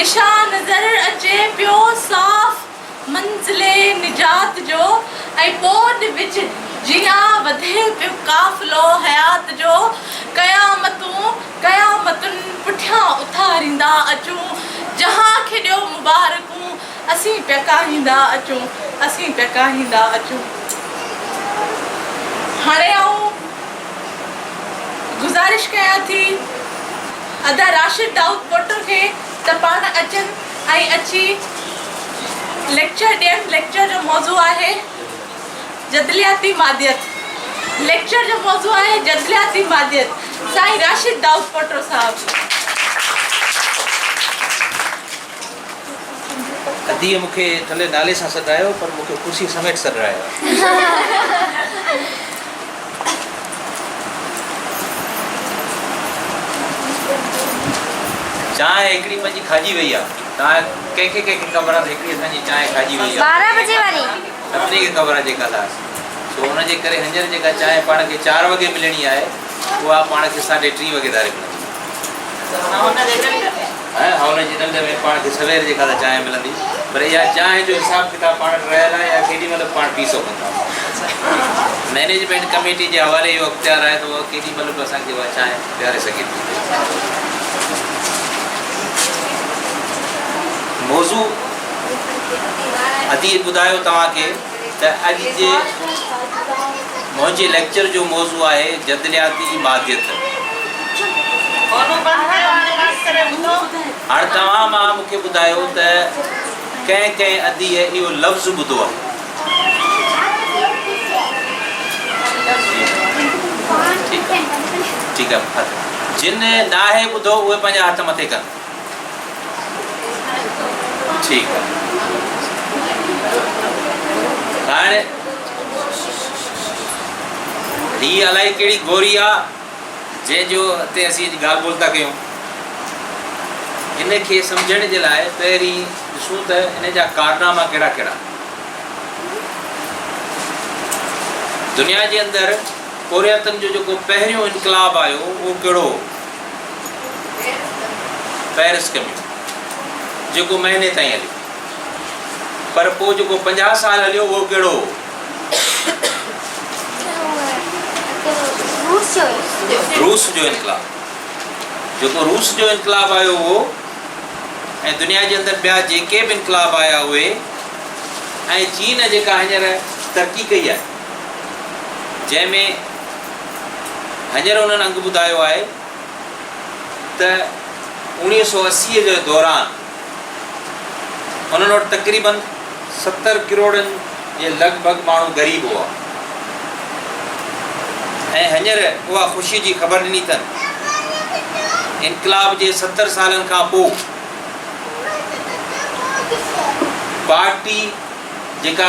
نشان نظر اچي پيو صاف منزل نجات جو ۽ ٻوڏ وچ جيان وڌي پيو قافلو حيات جو قيامتون قيامتن پٺيان اٿاريندا اچون جهان کي ڏيو مبارڪون اسين پيا ڪاهيندا اچون اسين پيا ڪاهيندا اچون هاڻي آئون گذارش ڪيان ٿي ادا راشد دائود پوٽو کي ته پاڻ اچن ۽ اچي ليڪچر ڏين ليڪچر جو موضوع آهي جدلياتي ماديت ليڪچر جو موضوع آهي جدلياتي ماديت سائين راشد دائود پوٽو صاحب. اديء مون کي ٿلهي نالي سان سڏرايو پر مون کي ڪرسي سميت سڏرايو. چانهه هڪڙي پنهنجي کاڄي وئي آ. توهان ڪنهن کي ڪنهن کي خبر آ ته هڪڙي اسان جي چانهه کاڄي وئي آ. 12 بجي واري. سڀني کي خبر آ جيڪا لاس. سو ان جي ڪري هنجر جيڪا چانهه پاڻ کي چار وڳي ملڻي آهي اها پاڻ کي ساڍي ٽين وڳي ڌاري ملندي. ۽ هن جي ننڍ ۾ پاڻ کي سوير جيڪا ته چانهه ملندي پر اها چانهه جو حساب ڪتاب پاڻ وٽ رهيل آهي يا ڪيڏي مهل به پاڻ پي سگهون ٿا. مئنيجمينٽ ڪميٽي جي حوالي اهو اختيار آهي ته اها ڪيڏي مهل به اسان کي اها چانهه پياري سگهي ٿي. موضوع ادي ٻڌايو توهان کي ته اڄ جي منهنجي ليڪچر جو موضوع آهي جدلياتي ماديت. هاڻ توهان مان مون کي ٻڌايو ته ڪنهن ڪنهن اديء اهو لفظ ٻڌو آهي؟ ٺيڪ آهي ٺيڪ آهي هٿ جن ناهي ٻڌو اهي پنهنجا هٿ مٿي ڪن. ٺيڪ آهي هاڻ هي الائي ڪهڙي گوري آ جنهن جو تي اسين اڄ ڳالهه ٻولهه ٿا ڪيون. ان کي سمجهڻ جي لاء پهرين ڏسون ته ان جا ڪارناما ڪهڙا ڪهڙا. دنيا جي اندر پورهيتن جو جيڪو پهريون انقلاب آيو اهو ڪهڙو هو؟ پيرس ڪميون جيڪو مهيني تائين هليو. پر پوء جيڪو 50 سال هليو اهو ڪهڙو هو؟ روس جو انقلاب. جيڪو روس جو انقلاب آيو اهو ۽ دنيا جي اندر ٻيا جيڪي به انقلاب آيا اهي ۽ چين جيڪا هينئر ترقي ڪئي آهي جنهن ۾ هينئر انهن انگ ٻڌايو آهي ته 1980 جي دوران انهن وٽ تقريبن 70 ڪروڙن جي لڳ ڀڳ ماڻهو غريب هئا ۽ هينئر اها خوشي جي خبر ڏني اٿن انقلاب جي 70 سالن کان پوء پارٽي جيڪا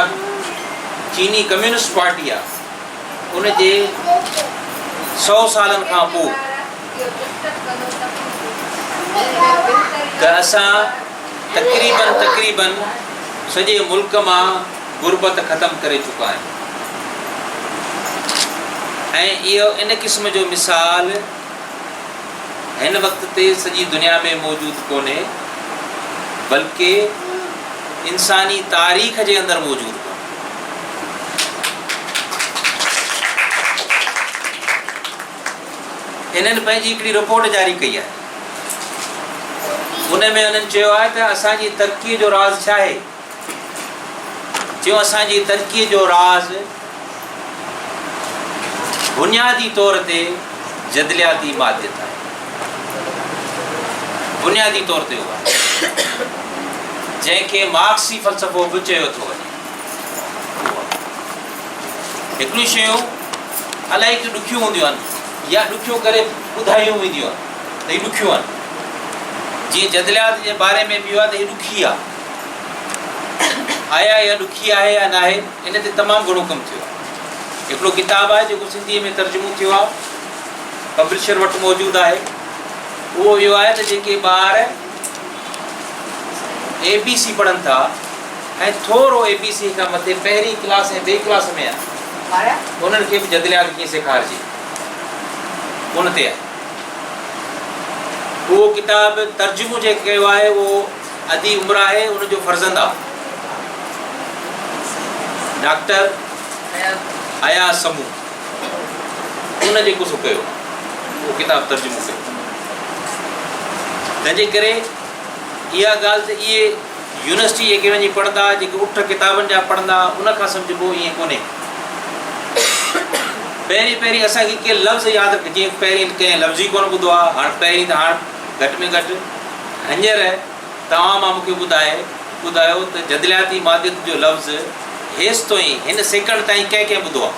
چيني ڪميونسٽ پارٽي آهي ان جي 100 سالن کان پوء ته اسان تقريبن تقريبن سڄي ملڪ مان غربت ختم ڪري چڪا آهيون ۽ اهو ان قسم جو مثال هن وقت تي سڄي دنيا ۾ موجود ڪونهي بلڪه انساني تاريخ جي اندر موجود ڪونهي. انهن پنهنجي هڪڙي رپورٽ جاري ڪئي آهي. ان ۾ انهن چيو آهي ته اسان جي ترقي جو راز ڇا آهي؟ چيو اسان جي ترقي جو راز بنيادي طور تي جدلياتي ماديت آهي. بنيادي طور تي اهو آهي جنهن کي مارڪسي فلسفو به چيو ٿو وڃي. هڪڙيون شيون الائي ڪي ڏکيون هونديون آهن يا ڏکيون ڪري ٻڌايون وينديون آهن ته هي ڏکيون آهن. جيئن جدليات جي باري ۾ به اهو آهي ته هي ڏکي آهي. آيا اها ڏکي آهي يا ناهي ان تي تمام گهڻو ڪم ٿيو آهي. هڪڙو ڪتاب آهي جيڪو سنڌيء ۾ ترجمو ٿيو آهي، پبلشر وٽ موجود آهي. اهو اهو آهي ته جيڪي ٻار اي بي سي پڙهن ٿا ۽ ٿورو اي بي سي کان مٿي پهرين ڪلاس ۽ ٻئي ڪلاس ۾ آهن انهن کي به جدليات ڪيئن سيکارجي ان تي آهي. اهو ڪتاب ترجمو جيڪو ڪيو آهي اهو ادي عمر آهي ان جو فرزند آ ڊاڪٽر اياز سمون ان جيڪو سو ڪيو اهو ڪتاب ترجمو ڪيو. تنهن جي ڪري اها ڳالهه ته اهي يونيورسٽي جيڪي وڃي پڙهندا، جيڪي اٺ ڪتابن جا پڙهندا، ان کان سمجهبو ائين ڪونهي. پهرين پهرين اسان کي ڪي لفظ ياد رک جيئن پهرين ڪنهن لفظ ئي ڪونه ٻڌو آهي، هاڻ پهرين ته هاڻ گهٽ ۾ گهٽ هينئر توهان مان مون کي ٻڌائي ٻڌايو ته جدلياتي ماديت جو لفظ هيستوئين هن سيڪنڊ تائين ڪنهن ڪنهن ٻڌو آهي؟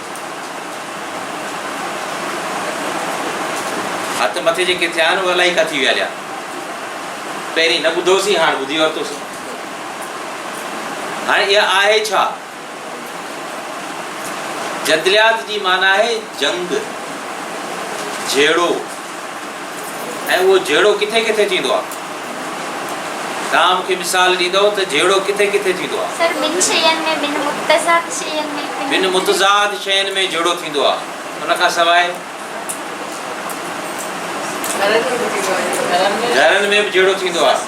هٿ مٿي جيڪي ٿيا آهن اهي الائي ڪاٿي ويا هليا. پهرين نه ٻڌوسين هاڻ ٻڌي ورتوسين. هاڻي اها آهي ڇا؟ جدليات جي معنيٰ آهي جنگ، جهيڙو ۽ اهو جهيڙو ڪٿي ڪٿي ٿيندو آهي؟ توهان مون کي مثال ڏيندؤ ته جهيڙو ڪٿي ڪٿي ٿيندو آهي؟ سر ٻن شين ۾، ٻن متضاد شين ۾. ٻن متضاد شين ۾ جهيڙو ٿيندو آهي. ان کان سواء گهرن ۾ به جهيڙو ٿيندو آهي.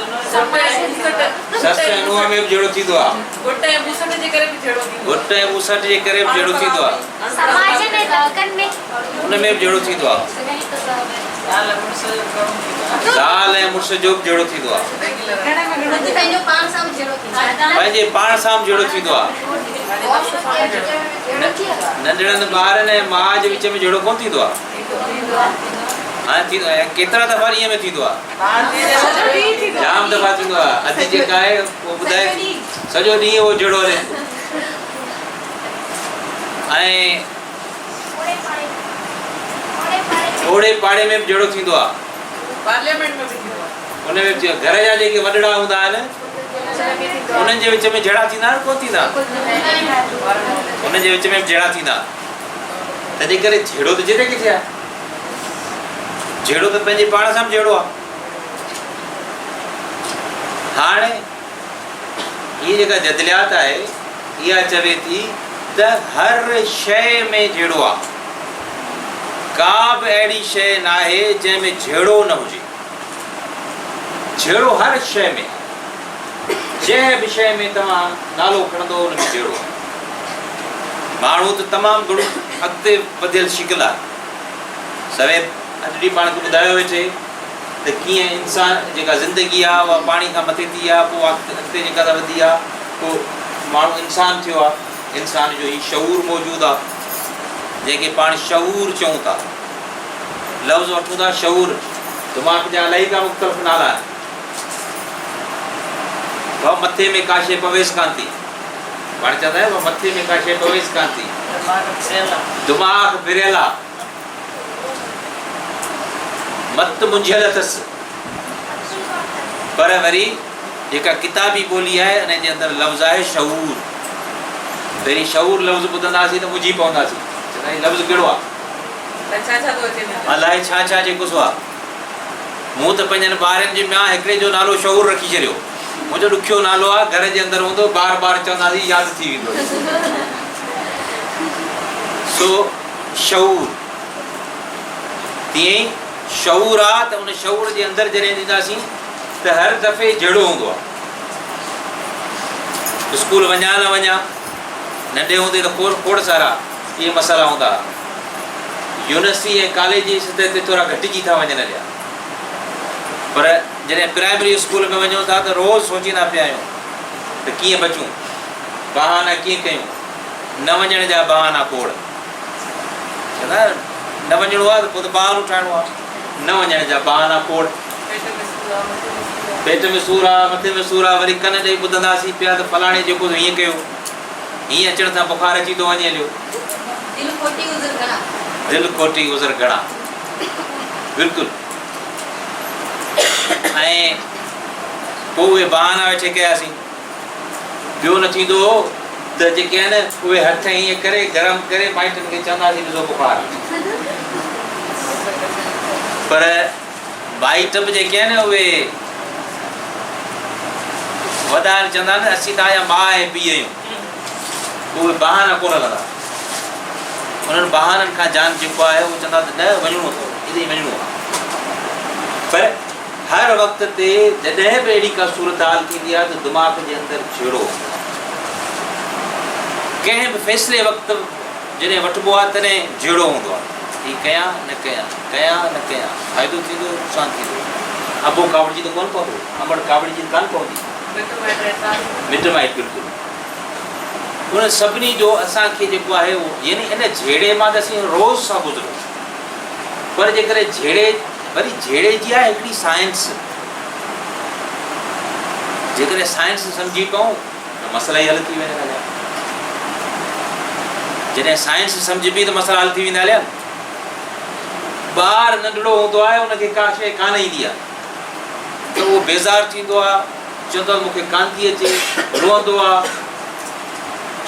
سس ۽ نونهن ۾ به جهيڙو ٿيندو آهي. گهٽ ۽ ٻوسٽ جي ڪري به جهيڙو ٿيندو آهي. گهٽ ۽ ٻوسٽ جي ڪري به جهيڙو ٿيندو آهي. سماج ۾ طبقن ۾. ان ۾ به جهيڙو ٿيندو آهي. زال ۽ مڙس جو به جهيڙو ٿيندو آهي. پنهنجو پاڻ سان به جهيڙو ٿيندو آهي. پنهنجي پاڻ سان به جهيڙو ٿيندو آهي. ننڍڙن ٻارن ۽ ماء جي وچ ۾ جهيڙو ڪونه ٿيندو آهي. ها ٿيندو آهي ڪيترا دفعا ڏينهن ۾ ٿيندو آهي. جام دفعا ٿيندو آهي. ادي جيڪا آهي اهو ٻڌائي ٿي سڄو ڏينهن اهو جهيڙو هلي ٿو. ۽ اوڙي پاڙي ۾ به جهيڙو ٿيندو آهي. پارليامينٽ ۾ به ٿيندو آهي. ان ۾ به ٿيندو آهي. گهر جا جيڪي وڏڙا هوندا آهن انهن جي وچ ۾ جهيڙا ٿيندا آهن ڪونه ٿيندا آهن؟ انهن جي وچ ۾ به جهيڙا ٿيندا آهن. تنهنجي ڪري جهيڙو ته جتي ڪٿي آهي. جهيڙو ته پنهنجي پاڻ سان به جهيڙو آهي. هاڻي هيء جيڪا جدليات آهي، اها چوي ٿي ته هر شيء ۾ جهيڙو آهي. ڪا به اهڙي شيء ناهي جنهن ۾ جهيڙو نه هجي. جهيڙو هر شيء ۾ آهي. جنهن به شيء ۾ توهان نالو کڻندو ان ۾ جهيڙو آهي. ماڻهو ته تمام گهڻو اڳتي وڌيل شڪل آهي. سوير اڄ ڏينهن پاڻ کي ٻڌايو ويٺي ته ڪيئن انسان جيڪا زندگي آهي اها پاڻي کان مٿي ٿي آهي پوء اڳتي جيڪا ته وڌي آهي پوء ماڻهو انسان ٿيو آهي. انسان جو هي شعور موجود آهي جنهن کي پاڻ شعور چئون ٿا. لفظ وٺون ٿا شعور دماغ جا الائي ڪا مختلف نالا آهن. ڀاء مٿي ۾ ڪا شيء پويس ڪانه ٿي. پاڻ چوندا آهيون مٿي ۾ ڪا شيء پويس ڪانه ٿي. دماغ ڦريل آ. مت منجهيل اٿس. پر وري جيڪا ڪتابي ٻولي آهي ان جي اندر لفظ آهي شعور. پهرين شعور لفظ ٻڌنداسين ته منجهي پونداسين. چوندا هي لفظ ڪهڙو آ؟ الائي ڇا ڇا جيڪو سو آ. مون ته پنهنجن ٻارن جي ميان هڪڙي جو نالو شعور رکي ڇڏيو. منهنجو ڏکيو نالو آ، گهر جي اندر هوندو، بار بار چونداسين ياد ٿي ويندو. سو شعور تيئن ئي شعور آ ته ان شعور جي اندر جڏهن ڏينداسين ته هر دفعي جهڙو هوندو آ. اسڪول وڃان نه وڃان، ننڍي هوندي ته کوڙ کوڙ سارا اهي مسئلا هوندا ها. يونيورسٽي ۽ ڪاليج جي سطح تي ٿورا گهٽجي ٿا وڃن هليا. پر جڏهن پرائمري اسڪول ۾ وڃون ٿا ته روز سوچيندا پيا آهيون ته ڪيئن بچون، بهانا ڪيئن ڪيون، نه وڃڻ جا بهانا کوڙ. چوندا آهن نه وڃڻو آهي ته پوء ته بهانو ٺاهڻو آهي. نه وڃڻ جا بهانا کوڙ. پيٽ ۾ سور آ، مٿي ۾ سور آ، وري ڪن ڏئي ٻڌنداسين پيا ته فلاڻي جيڪو سو هيئن ڪيو. هيئن اچڻ سان بخار اچي ٿو وڃي هليو. دل کوٽي عذر گهڻا. دل کوٽي عذر گهڻا. بلڪل ۽ پوء اهي بهانا ويٺي ڪياسين. ٻيو نه ٿيندو هو ته جيڪي آهن اهي هٿ ائين ڪري گرم ڪري مائٽن کي چونداسين ڏسو بخار آهي. پر مائٽ به جيڪي آهن اهي وڏا آهن چوندا آهن اسين توهان جا ماء ۽ پيء آهيون اهي بهانا ڪونه هلندا انهن بهانن کان جان جيڪو آهي اهو چوندا ته نه وڃڻو اٿو هتي وڃڻو آهي پر هر وقت تي جڏهن به اهڙي ڪا صورتحال ٿيندي آهي ته دماغ جي اندر جهيڙو هوندو آهي. ڪنهن به فيصلي وقت جڏهن وٺبو آهي تڏهن جهيڙو هوندو آهي. هي ڪيان نه ڪيان، ڪيان نه ڪيان، فائدو ٿيندو نقصان ٿيندو. ابو ڪاوڙجي ته ڪونه پوندو، امڙ ڪاوڙجي ته ڪانه پوندي. مٽ مائٽ اعتراض ڪندا. مٽ مائٽ بلڪل. انهن سڀني جو اسان کي جيڪو آهي اهو يعني ان جهيڙي مان ته اسين روز ٿا گذرون پر جيڪڏهن جهيڙي وري جهيڙي جي آهي هڪڙي سائنس جيڪڏهن سائنس سمجهي پئون ته مسئلا ئي حل ٿي وڃن هليا جڏهن سائنس سمجهبي ته مسئلا حل ٿي ويندا هليا ٻار ننڍڙو هوندو آهي ان کي ڪا شيء ڪانه ايندي آهي ته اهو بيزار ٿيندو آهي چوندو آهي مون کي ڪانه ٿي اچي روئندو آهي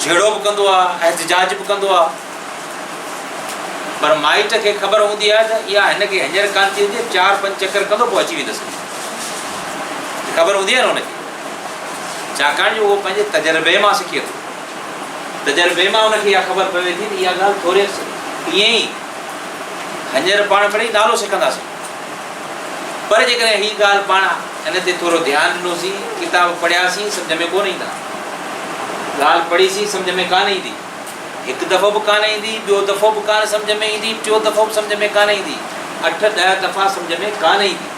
جهيڙو به ڪندو آهي احتجاج به ڪندو آهي پر مائٽ کي خبر هوندي آهي ته اها هن کي هينئر ڪانه ٿي اچي، چار پنج چڪر ڪندو پوء اچي ويندس. خبر هوندي آهي نه هن کي. ڇاڪاڻ جو اهو پنهنجي تجربي مان سکي ٿو. تجربي مان هن کي اها خبر پوي ٿي ته اها ڳالهه ٿوري ائين ئي هينئر پاڻ مڙئي نالو سکنداسين. پر جيڪڏهن هي ڳالهه پاڻ ان تي ٿورو ڌيان ڏنوسين، ڪتاب پڙهياسين، سمجهه ۾ ڪونه ايندا. ڳالهه پڙهيسين، سمجهه ۾ ڪانه ايندي. هڪ دفعو به ڪانه ايندي، ٻيو دفعو به ڪانه سمجهه ۾ ايندي، ٽيون دفعو به سمجهه ۾ ڪانه ايندي، اٺ ڏهه دفعا سمجهه ۾ ڪانه ايندي،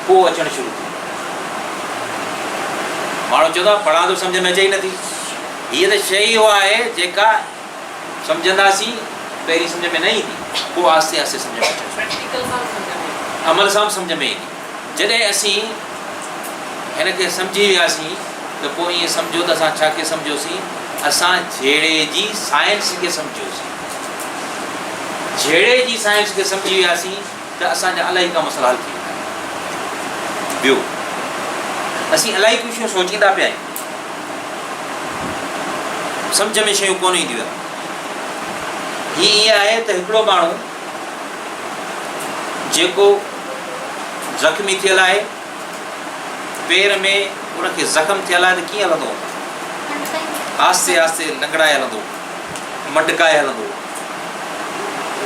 پوء اچڻ شروع ٿيندي. ماڻهو چوندو آهي پڙهان ٿو سمجهه ۾ اچي ئي نٿي. هيء ته شيء ئي اها آهي جيڪا سمجهنداسين پهرين سمجهه ۾ نه ايندي، پوء آهستي آهستي سمجهه ۾ اچڻ شروع ٿيندي. عمل سان به سمجهه ۾ ايندي. جڏهن اسين هن کي سمجهي وياسين ته پوء ائين سمجهو ته اسان ڇا کي سمجهيوسين؟ اسان جهيڙي جي سائنس کي سمجهيوسين. جهيڙي جي سائنس کي سمجهي وياسين ته اسان جا الائي ڪا مسئلا حل ٿي ويندا. ٻيو اسين الائي ڪجهه شيون سوچيندا پيا آهيون. سمجهه ۾ شيون ڪونه اينديون آهن. هي ائين آهي ته هڪڙو ماڻهو جيڪو زخمي ٿيل آهي، پير ۾ ان کي زخم ٿيل آهي ته ڪيئن هلندو هوندو؟ آهستي آهستي لنگڙائي هلندو، منڊڪائي هلندو،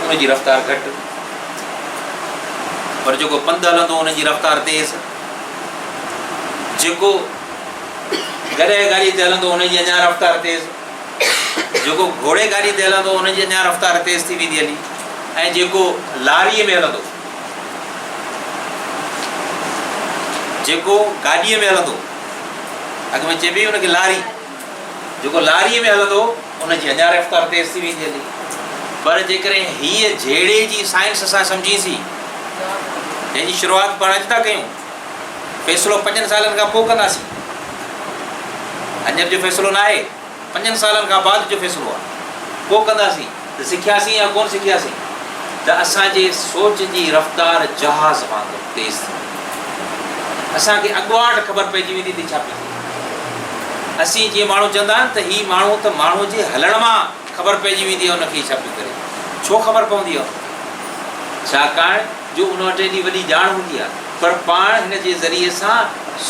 ان جي رفتار گهٽ، پر جيڪو پنڌ هلندو ان جي رفتار تيز، جيڪو گڏهه گاڏي تي هلندو ان جي اڃا رفتار تيز. جيڪو گهوڙي گاڏي تي هلندو ان جي اڃا رفتار تيز ٿي ويندي هلي ۽ جيڪو لاريء ۾ هلندو جيڪو گاڏيء ۾ هلندو اڳ ۾ چئبي ان کي لاري جيڪو لاريء ۾ هلندو ان جي اڃا رفتار تيز ٿي ويندي هلي پر جيڪڏهن هيء جهيڙي جي سائنس اسان سمجهيسين جنهن جي شروعات پاڻ اڄ ٿا ڪيون فيصلو پنجن سالن کان پوء ڪنداسين. هنجر جو فيصلو ناهي، پنجن سالن کان بعد جو فيصلو آهي. پوء ڪنداسين ته سکياسين يا ڪونه سکياسين ته اسان جي سوچ جي رفتار جهاز وانگر تيز ٿي ويندي. اسان کي اڳواٽ خبر پئجي ويندي ته ڇا پيو ٿئي. اسين جيئن ماڻهو چوندا آهن ته هي ماڻهو ته ماڻهو جي هلڻ مان خبر پئجي ويندي آهي ان کي ڇا پيو ڪري. ڇو خبر پوندي آهي ان کي؟ ڇاڪاڻ جو ان وٽ ايڏي وڏي ڄاڻ هوندي آهي پر پاڻ هن جي ذريعي سان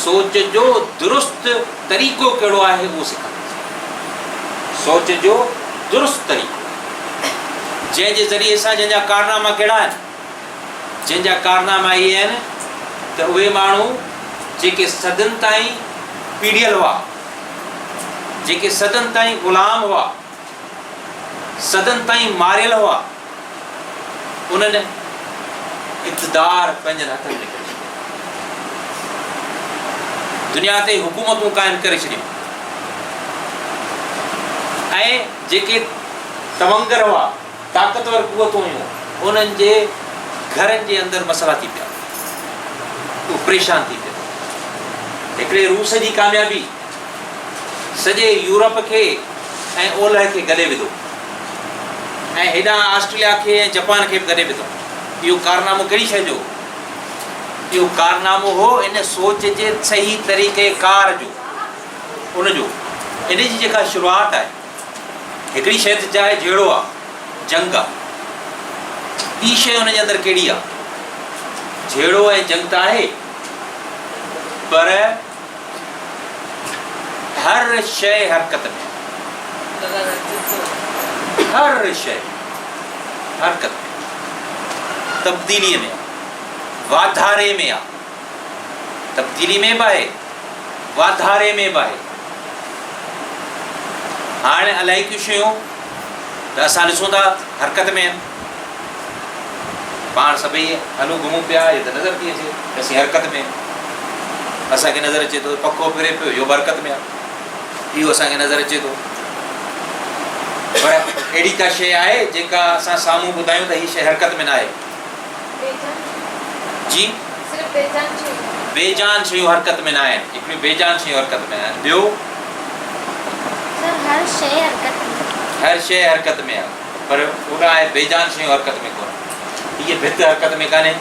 سوچ جو درست طريقو ڪهڙو آهي اهو سکنداسين. سوچ جو درست طريقو جنهن جي ذريعي سان جنهن جا ڪارناما ڪهڙا آهن؟ جنهن جا ڪارناما اهي آهن ته اهي ماڻهو جيڪي صدين تائين پيڙهيل هئا، جيڪي صدين تائين غلام هئا، صدين تائين ماريل هئا، انهن اقتدار پنهنجن هٿن ۾ ڪري ڇڏيو. دنيا تي حڪومتون قائم ڪري ڇڏيون ۽ جيڪي تونگر هئا، طاقتور قوتون هيون، انهن جي گهرن جي اندر مسئلا ٿي پيا، اهي پريشان ٿي پيا. هڪڙي روس جي ڪاميابي سڄي يورپ کي ۽ اولهه کي گڏي وڌو ۽ هيڏانهن آسٽريليا کي ۽ جپان کي به گڏي وڌو. اهو ڪارنامو ڪهڙي شيء جو هو؟ اهو ڪارنامو هو ان سوچ جي صحيح طريقي ڪار جو، ان جو. ان جي جيڪا شروعات آهي، هڪڙي شيء ته چاهي جهيڙو آ، جنگ آ. ٻي شيء ان جي اندر ڪهڙي آ؟ جهيڙو ۽ جنگ ته آهي پر هر شيء حرڪت ۾ آهي. هر شيء حرڪت ۾ آهي. تبديليء ۾ آهي. واڌاري ۾ آهي. تبديلي ۾ به آهي، واڌاري ۾ به آهي. هاڻ الائي ڪيون شيون ته اسان ڏسون ٿا حرڪت ۾ آهن. پاڻ سڀئي هلون گهمون پيا هي ته نظر ٿي اچي ته اسين حرڪت ۾ آهيون. اسان کي نظر اچي ٿو پکو ڦري پيو اهو به حرڪت ۾ آهي. اهو اسان کي نظر اچي ٿو. پر اهڙي ڪا شيء آهي جيڪا اسان سامهون ٻڌايون ته هي شيء حرڪت ۾ ناهي؟ جي صرف بيجان شيون. بيجان شيون حرڪت ۾ ناهن. هڪڙيون بيجان شيون حرڪت ۾ آهن. ٻيو؟ سر هر شيء حرڪت ۾. هر شيء حرڪت ۾ آهي پر هوڏانهن آهي بيجان شيون حرڪت ۾ ڪونهن. هيء ڀت حرڪت ۾ ڪانهي.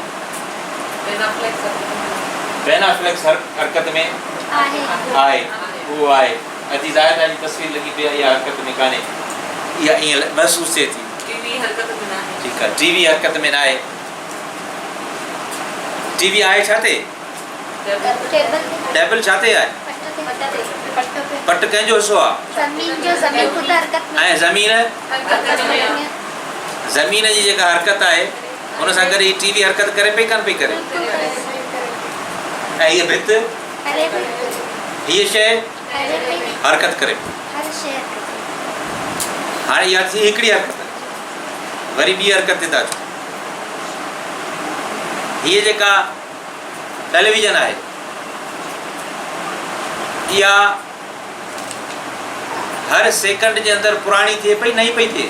پينافليڪس حرڪت ۾ آهي. پينافليڪس حرڪت ۾ آهي. آهي. اهو آهي. ادي زاهده جي تصوير لڳي پئي آهي اها حرڪت ۾ ڪانهي. اها ائين محسوس ٿئي ٿي. ٽي وي حرڪت ۾ ناهي. ٺيڪ آهي ٽي وي حرڪت ۾ ناهي. ٽي وي آهي ڇا تي؟ ٽيبل تي. ٽيبل ڇا تي آهي؟ پٽ تي. پٽ ڪنهن جو حصو آهي؟ زمين جو زمين خود حرڪت ۾. ۽ زمين؟ حرڪت ۾ آهي. زمين جي جيڪا حرڪت آهي ان سان گڏ هي ٽي وي حرڪت ڪري پئي ڪانه پئي ڪري؟ بلڪل ڪري پئي. ۽ هيء ڀت؟ ڪري پئي. هيء شيء؟ ڪري پئي. حرڪت ڪري پئي. هر شيء حرڪت ۾. هاڻي اها ٿي هڪڙي حرڪت. وري ٻي حرڪت تي ٿا اچون. هيء جيڪا ٽيليويزن آهي اها هر سيڪنڊ جي اندر پراڻي ٿئي پئي نئين پئي ٿئي؟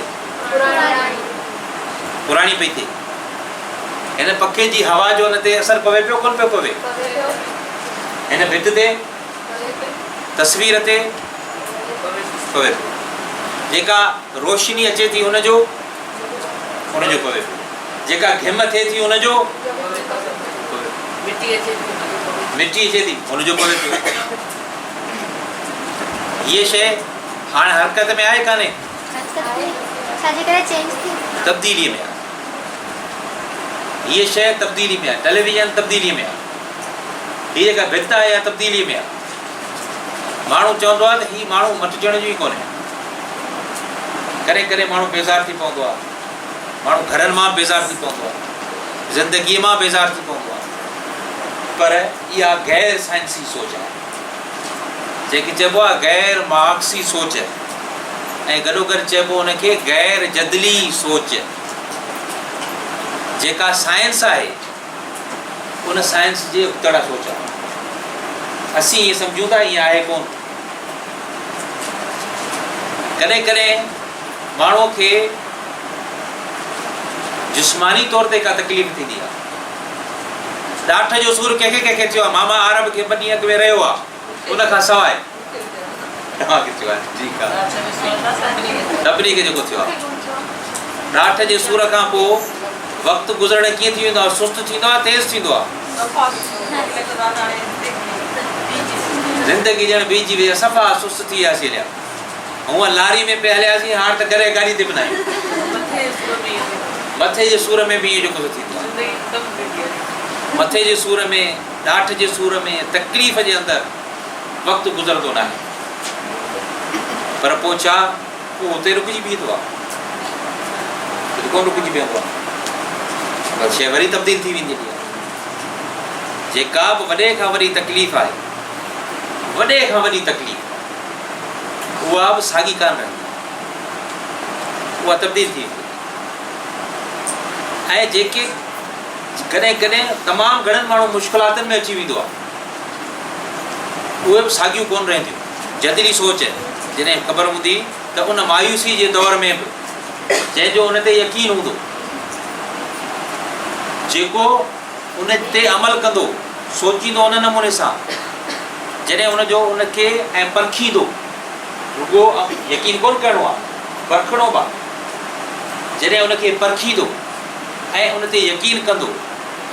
پراڻي پئي ٿئي. هن پکي جي هوا جو ان تي اثر پوي پيو ڪونه پيو پوي؟ هن ڀت تي تصوير تي پوي پيو. جيڪا روشني اچي ٿي ان جو ان جو پوي پيو. جيڪا گهم ٿئي ٿي ان جو مٽي اچي ٿي مٽي اچي ٿي ان جو پوي پيو. هيء شيء هاڻ حرڪت ۾ آهي ڪانهي؟ حرڪت ۾ ڇا جي ڪري چينج ٿي؟ تبديليء ۾ آهي. هيء شيء تبديلي ۾ آهي. ٽيليويزن تبديليء ۾ آهي. هيء جيڪا ڀت آهي اها تبديليء ۾ آهي. ماڻهو چوندو آهي ته هي ماڻهو مٽجڻ جو ئي ڪونهي. ڪڏهن ڪڏهن ماڻهو بيزار ٿي پوندو آهي. ماڻهو گهرن مان بيزار ٿي پوندو آهي. زندگيء مان بيزار ٿي پوندو آهي. پر اها غير سائنسي سوچ آهي. جنهن کي چئبو آهي غير مارڪسي سوچ ۽ گڏوگڏ چئبو ان کي غير جدلي سوچ. جيڪا سائنس آهي ان سائنس جي ابتڙ سوچ آهي. اسين ائين سمجهون ٿا ائين آهي ڪونه. ڪڏهن ڪڏهن ماڻهوء کي جسماني طور تي ڪا تڪليف ٿيندي آهي. ڏاٺ جو سور ڪنهن کي ڪنهن کي ٿيو آهي؟ ماما عارب کي ٻه ڏينهن اڳ ۾ رهيو آهي. ان کان سواء توهان کي ٿيو آهي؟ ٺيڪ آهي. سڀني کي جيڪو ٿيو آهي. ڏاٺ جي سور کان پوء وقت گذرڻ ڪيئن ٿي ويندو آهي؟ سست ٿيندو آهي، تيز ٿيندو آهي؟ زندگي ڄڻ بيهجي وئي آهي، صفا سست ٿي وياسين هليا. هونء لاري ۾ پئي هلياسين، هاڻ ته گڏهه گاڏي تي به ناهيون. مٿي جي سور ۾ به ائين جيڪو سو ٿيندو آهي. مٿي جي سور ۾، ڏاٺ جي سور ۾، تڪليف جي اندر وقت گذرندو ناهي. پر پوء ڇا؟ اهو اتي رڪجي بيهندو آهي. اتي ڪونه رڪجي بيهندو آهي. پر شيء وري تبديل ٿي ويندي آهي. جيڪا به وڏي کان وڏي تڪليف آهي، وڏي کان وڏي تڪليف، اها به ساڳي ڪانه رهندي آهي. اها تبديل ٿي ويندي آهي. ۽ جيڪي ڪڏهن ڪڏهن تمام گهڻن ماڻهن مشڪلاتن ۾ اچي ويندو آهي، اهي به ساڳيون ڪونه رهنديون. جدلي سوچ جڏهن خبر هوندي ته ان مايوسي جي دور ۾ به جنهن جو ان تي يقين هوندو، جيڪو ان تي عمل ڪندو، سوچيندو ان نموني سان، جڏهن ان جو ان کي ۽ پرکيندو، رڳو يقين ڪونه ڪرڻو آهي، پرکڻو به آهي، جڏهن ان کي پرکيندو ۽ ان تي يقين ڪندو،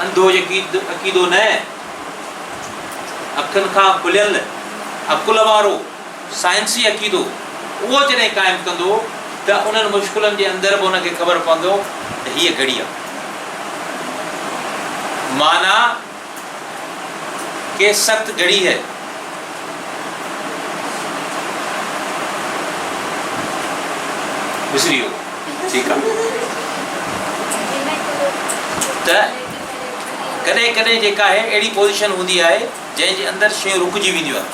انڌو عقيدو نه، اکين کان کليل عقل وارو سائنسي عقيدو، اهو جڏهن قائم ڪندو ته انهن مشڪلن جي اندر به ان کي خبر پوندو ته هيء گهڙي آهي. معنيٰ ڪي سخت گهڙي هي. وسري ويو. ٺيڪ آهي. ته ڪڏهن ڪڏهن جيڪا آهي اهڙي پوزيشن هوندي آهي. جنهن جي اندر شيون رڪجي وينديون آهن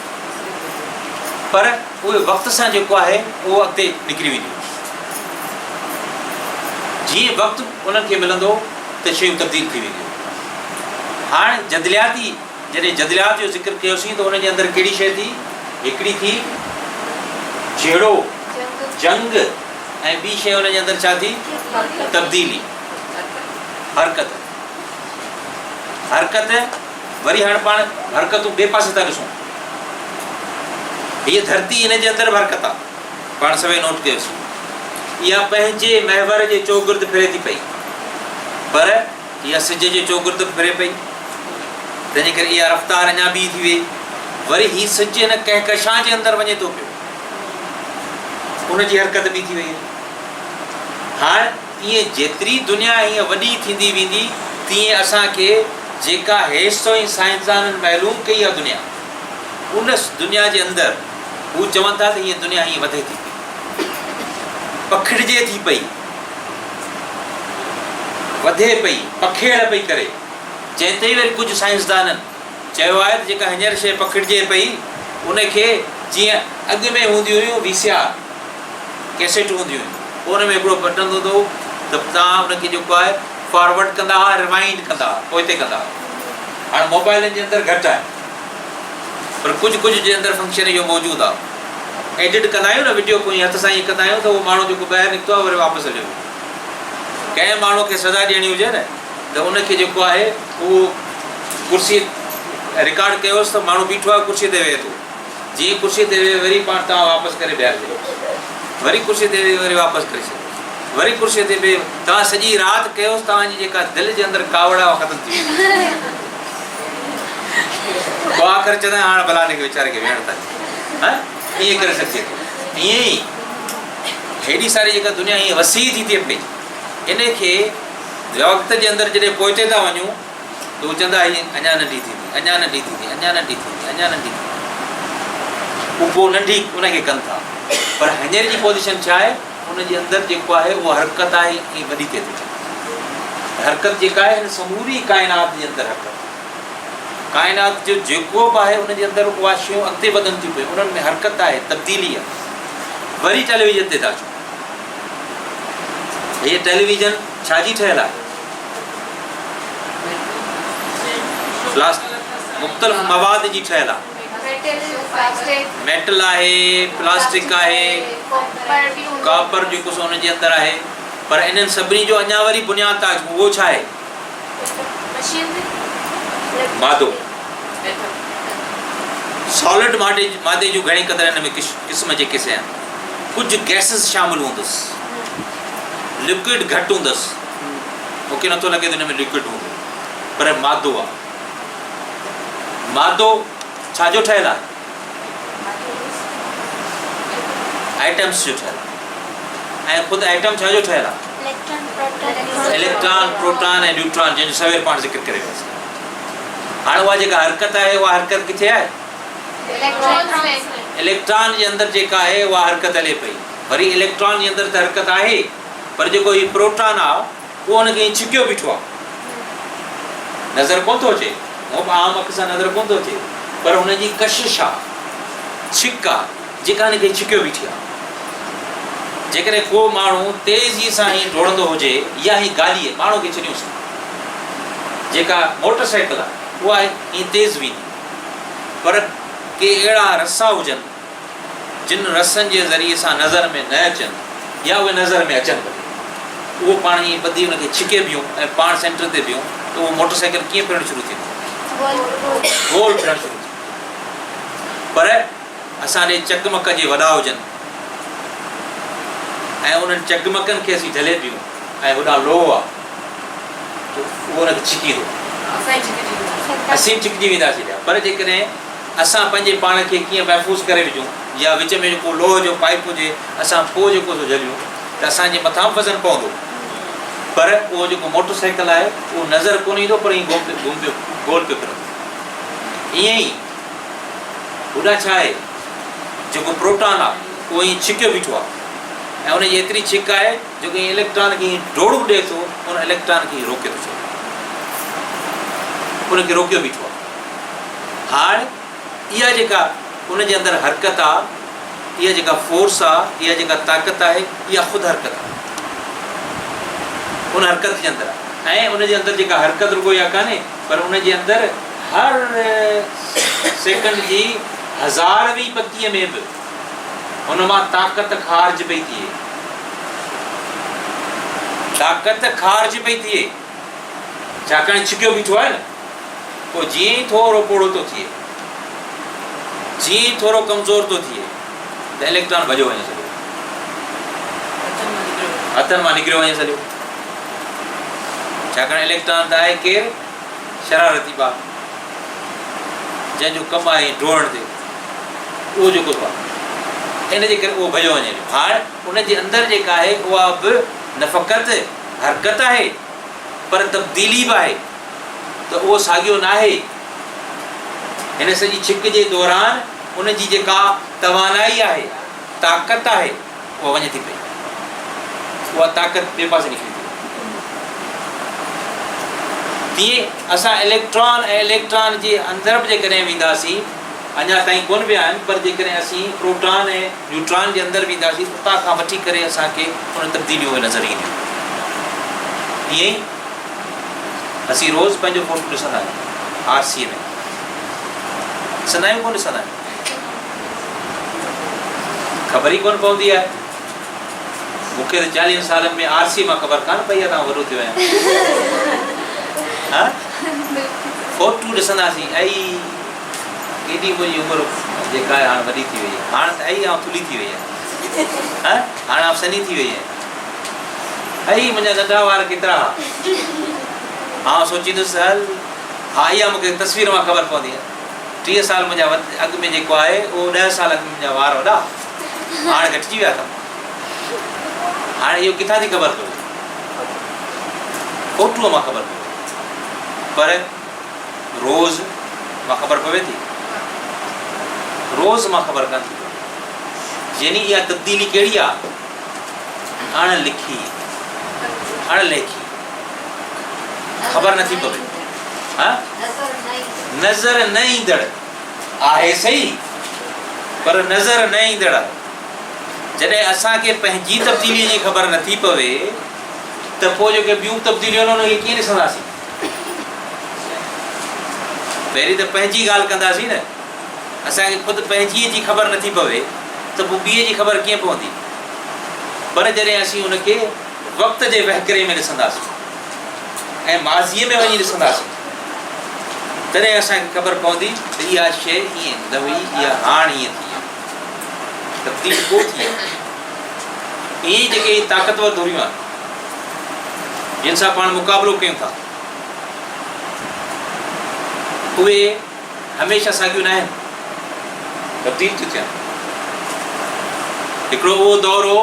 پر اهي وقت سان جيڪو آهي اهو اڳتي نڪري وينديون. جيئن وقت انهن کي ملندو ته شيون تبديل ٿي وينديون. هاڻ جدلياتي جڏهن جدليات جو ذڪر ڪيوسين ته ان جي اندر ڪهڙي شيء ٿي؟ هڪڙي ٿي جهيڙو، جنگ، ۽ ٻي شيء ان جي اندر ڇا ٿي؟ تبديلي، حرڪت. حرڪت وري هاڻ پاڻ حرڪتون ٻئي پاسي ٿا ڏسون. هيء ڌرتي ان جي اندر به حرڪت آ. پاڻ سوين نوٽ ڪيوسين. اها پنهنجي محور جي چوگرد ڦري ٿي پئي. پر اها سج جي چوگرد به ڦري پئي. تنهنجي ڪري اها رفتار اڃا ٻي ٿي ويئي. وري هي سج هن ڪهڪشان جي اندر وڃي ٿو پيو. ان جي حرڪت ٻي ٿي وئي. هاڻ ائين جيتري دنيا هيئن وڏي ٿيندي ويندي تيئن اسان کي جيڪا هيستائين سائنسدانن معلوم ڪئي آهي دنيا ان دنيا جي اندر هو چون ٿا ته هيء دنيا هيئن وڌي ٿي پئي پکڙجي ٿي پئي وڌي پئي پکيڙ پئي ڪري جنهن تي وري ڪجهه سائنسدانن چيو آهي ته جيڪا هينئر شيء پکڙجي پئي ان کي جيئن اڳ ۾ هونديون هيون وي سي آر ڪيسيٽون هونديون هيون پوء ان ۾ هڪڙو بٽڻ هوندو هو ته توهان ان کي جيڪو آهي فارورڊ ڪندا هئا ريوائنڊ ڪندا هئا پوئتي ڪندا هئا هاڻ موبائلن جي اندر گهٽ آهي پر ڪجهه ڪجهه جي اندر فنڪشن اهو موجود آهي ايڊٽ ڪندا آهيون نه وڊيو ڪو هٿ سان ائين ڪندا آهيون ته اهو ماڻهو جيڪو ٻاهر نڪتو آهي وري واپس هليو ويو ڪنهن ماڻهو کي سزا ڏيڻي هجي نه ته ان کي جيڪو آهي اهو ڪرسي رڪارڊ ڪيوس ته ماڻهو بيٺو آهي ڪرسي تي ويهي ٿو جيئن ڪرسي تي ويهي وري پاڻ توهان واپس ڪري بيهاري ڇڏيوس وري ڪرسي تي ويهي وري واپس ڪري ڇڏيوس وري ڪرسي تي ويهي توهان سڄي رات ڪيوس توهان جي جيڪا دل جي اندر ڪاوڙ آهي اها ختم ٿي ويندي پوء آخر چوندا هاڻ ڀلا هن کي ويچاري کي ويهڻ ٿا ڏيون ها ائين ڪري سگهجي ٿو ائين ئي هيڏي ساري جيڪا دنيا هيئن وسيع ٿي ٿئي پئي ان کي وقت جي اندر جڏهن پوئتي ٿا وڃون ته هو چوندا هي اڃا ننڍي ٿيندي، اڃا ننڍي ٿيندي، اڃا ننڍي ٿيندي، اڃا ننڍي ٿيندي. هو پوء ننڍي ان کي ڪن ٿا. پر هينئر جي پوزيشن ڇا آهي؟ ان جي اندر جيڪو آهي اهو حرڪت آهي ۽ وڏي ٿئي ٿي. حرڪت جيڪا آهي هن سموري ڪائنات جي اندر حرڪت. ڪائنات جو جيڪو به آهي ان جي اندر اها شيون اڳتي وڌن ٿيون پيون، انهن ۾ حرڪت آهي، تبديلي آهي. وري ٽيليويزن تي ٿا اچون. هيء ٽيليويزن ڇا جي ٺهيل آهي؟ مختلف مواد جي ٺهيل آهي. ميٽل آهي، پلاسٽڪ آهي، ڪاپر جيڪو سو ان جي اندر آهي پر انهن سڀني جو اڃا وري بنياد ٿا اچون اهو ڇا آهي؟ مادو. سالڊ مادي جون گهڻي قدر ان ۾ قسم جيڪي سي آهن. ڪجهه گئسز شامل هوندس. لڪوئڊ گهٽ هوندس. مون کي نٿو لڳي ته ان ۾ لڪوئڊ هوندو پر مادو آ. مادو ڇا جو ٺهيل آهي؟ ائٽمس جو ٺهيل آهي ۽ خود ائٽم ڇا جو ٺهيل آهي؟ اليڪٽران، پروٽان ۽ نيوٽران جنهن جو سوير پاڻ ذڪر ڪري وياسين. هاڻ اها جيڪا حرڪت آهي اها حرڪت ڪٿي آهي؟ اليڪٽران جي اندر جيڪا آهي اها حرڪت هلي پئي. وري اليڪٽران جي اندر ته حرڪت آهي پر جيڪو هي پروٽان آ اهو ان کي ائين ڇڪيو بيٺو آ. نظر ڪونه ٿو اچي. هونء به عام اک سان نظر ڪونه ٿو اچي پر هن جي ڪشش آ، ڇڪ آ، جيڪا هن کي ڇڪيو بيٺي آ. جيڪڏهن ڪو ماڻهو تيزيء سان هيئن ڊوڙندو هجي يا هي گاڏيء، ماڻهو کي ڇڏيونس، جيڪا موٽر سائيڪل آ، اها هيئن تيز ويندي پر ڪي اهڙا رسا هجن، جن رسن جي ذريعي سان نظر ۾ نه اچن يا اهي نظر ۾ اچن ڀلي اهو پاڻ ائين ٻڌي ان کي ڇڪي بيهون ۽ پاڻ سينٽر تي بيهون ته اهو موٽر سائيڪل ڪيئن ڦرڻ شروع ٿيندو؟ گول ڦرڻ شروع ٿيندو. پر اسان ڏي چقمق جي وڏا هجن ۽ انهن چقمقن کي اسين جهلي بيهون ۽ هوڏانهن لوهه آ ته اهو ان کي ڇڪيندو. اسين ڇڪجي وينداسين. پر جيڪڏهن اسان پنهنجي پاڻ کي ڪيئن محفوظ ڪري وجهون يا وچ ۾ ڪو لوهه جو پائيپ هجي اسان پوء جيڪو سو جهليون ته اسان جي مٿان به وزن پوندو پر اهو جيڪو موٽر سائيڪل آهي اهو نظر ڪونه ايندو پر ائين گم پيو گم پيو گول پيو ڦرندو ائين ئي هوڏانهن ڇا آهي جيڪو پروٽان آهي اهو ائين ڇڪيو بيٺو آهي ۽ ان جي ايتري ڇڪ آهي جيڪو ائين اليڪٽران کي ائين ڊوڙ ڏئي ٿو ان اليڪٽران کي ائين روڪي ٿو ڇڏي ان کي روڪيو بيٺو آهي. هاڻ اها جيڪا ان جي اندر حرڪت آ، اها جيڪا فورس آ، اها جيڪا طاقت آهي، اها خود حرڪت آ. ان حرڪت جي اندر آ ۽ ان جي اندر جيڪا حرڪت رڳو اها ڪانهي پر ان جي اندر هر سيڪنڊ جي هزاروين پتيء ۾ به ان مان طاقت خارج پئي ٿئي. طاقت خارج پئي ٿئي. ڇاڪاڻ ڇڪيو بيٺو آهي نه. پوء جيئن ئي ٿورو پوڙهو ٿو ٿئي، جيئن ئي ٿورو ڪمزور ٿو ٿئي ته اليڪٽران ڀڄيو وڃي سڄو. هٿن مان نڪريو وڃي سڄو. ڇاڪاڻ اليڪٽران ته آهي ڪير؟ شرارتي ٻار، جنهن جو ڪم آهي ڊوڙڻ تي، اهو جيڪو ٿو آهي، ان جي ڪري اهو ڀڄيو وڃي ٿو. هاڻ ان جي اندر جيڪا آهي اها به نه فقط حرڪت آهي پر تبديلي به آهي. ته اهو ساڳيو ناهي. هن سڄي ڇڪ جي دوران ان جي جيڪا توانائي آهي، طاقت آهي، اها وڃي ٿي پئي. اها طاقت ٻئي پاسي نڪري ٿي وڃي. تيئن اسان اليڪٽران ۽ اليڪٽران جي اندر به جيڪڏهن وينداسين، اڃا تائين ڪونه ويا آهن، پر جيڪڏهن اسين پروٽان ۽ نيوٽران جي اندر وينداسين ته اتان کان وٺي ڪري اسان کي ان تبديليون اهي نظر اينديون. ائين ئي اسين روز پنهنجو فوٽو ڏسندا آهيون آرسيء ۾. ڏسندا آهيون ڪونه ڏسندا آهيون؟ خبر ئي ڪونه پوندي آهي. مون کي ته چاليهن سالن ۾ آرسيء مان خبر ڪانه پئي آهي ته آئون وڏو ٿيو آهيان. ها؟ فوٽو ڏسنداسين ائي ڪيڏي منهنجي عمر جيڪا آهي هاڻ وڏي ٿي وئي آهي. هاڻ ته ائي آئون ٿلهي ٿي وئي آهيان. ها؟ هاڻ آئون سنهي ٿي وئي آهيان. ائي منهنجا ننڍا وار ڪيترا ها. آئون سوچيندس هل ها اها مون کي تصوير مان خبر پوندي آهي. 30 سال منهنجا اڳ ۾ جيڪو آهي اهو 10 سال اڳ ۾ منهنجا وار وڏا هاڻ گهٽجي ويا اٿم. هاڻ اهو ڪٿان ٿي خبر پوي؟ فوٽوء مان خبر پوي. پر روز مان خبر پوي ٿي؟ روز مان خبر ڪانه ٿي پوي. يعني اها تبديلي ڪهڙي آهي؟ اڻ لکي، اڻ ليکي، خبر نٿي پوي. ها؟ نظر نه ايندڙ آهي سهي پر نظر نه ايندڙ آهي. جڏهن اسان کي پنهنجي تبديليء جي خبر نٿي پوي ته پوء جيڪي ٻيون تبديليون آهن انهن کي ڪيئن ڏسنداسين؟ پهرين ته پنهنجي ڳالهه ڪنداسين نه. اسان کي خود پنهنجيء جي خبر نٿي پوي ته پوء ٻيء جي خبر ڪيئن پوندي؟ پر جڏهن اسين ان کي وقت جي وهڪري ۾ ڏسنداسين ۽ ماضيء ۾ وڃي ڏسنداسين تڏهن اسان کي خبر پوندي ته اها شيء ائين نه هئي، اها هاڻ ائين ٿي آهي، تبديل ڪو ٿي آهي. ائين ئي جيڪي هي طاقتور ڌريون آهن، جن سان پاڻ مقابلو ڪيون ٿا، اهي هميشه ساڳيون ناهن، تبديل ٿيون ٿين. هڪڙو اهو دور هو،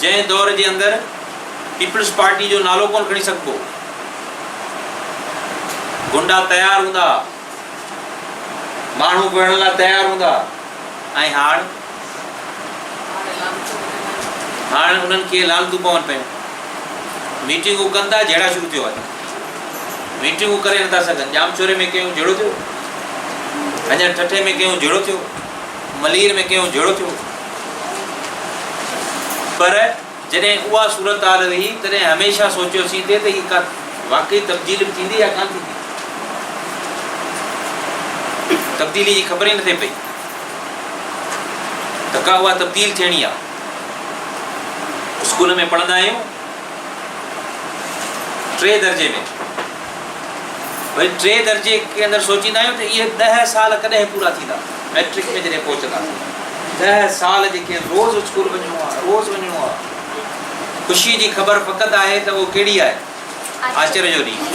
جنهن دور جي اندر پيپلز پارٽي جو نالو ڪونه کڻي سگهبو هو. گنڊا تيار هوندا ها، ماڻهو وڙهڻ لاء تيار هوندا ها ۽ هاڻ هاڻ انهن کي لعنتون پون پيون. ميٽنگون ڪن ٿا، جهيڙا شروع ٿيو وڃن. ميٽنگون ڪري نٿا سگهن. ڄامشوري ۾ ڪيون جهيڙو ٿيو، هينئر ٺٽي ۾ ڪيون جهيڙو ٿيو، ملير ۾ ڪيون جهيڙو ٿيو. پر جڏهن اها صورتحال هئي تڏهن هميشه سوچيوسين ٿي ته هي ڪا واقعي تبديلي به ٿيندي يا ڪانه ٿيندي. تبديلي جي خبر ئي نٿي پئي ته ڪا اها تبديل ٿيڻي آهي. اسڪول ۾ پڙهندا آهيون ٽي درجي ۾ وري ٽي درجي کي اندر سوچيندا آهيون ته اهي 10 سال ڪڏهن پورا ٿيندا ميٽرڪ ۾ جڏهن پهچنداسين 10 سال جيڪي روز اسڪول وڃڻو آهي روز وڃڻو آهي خوشي جي خبر فقط آهي ته اهو ڪهڙي آهي آچر جو ڏينهن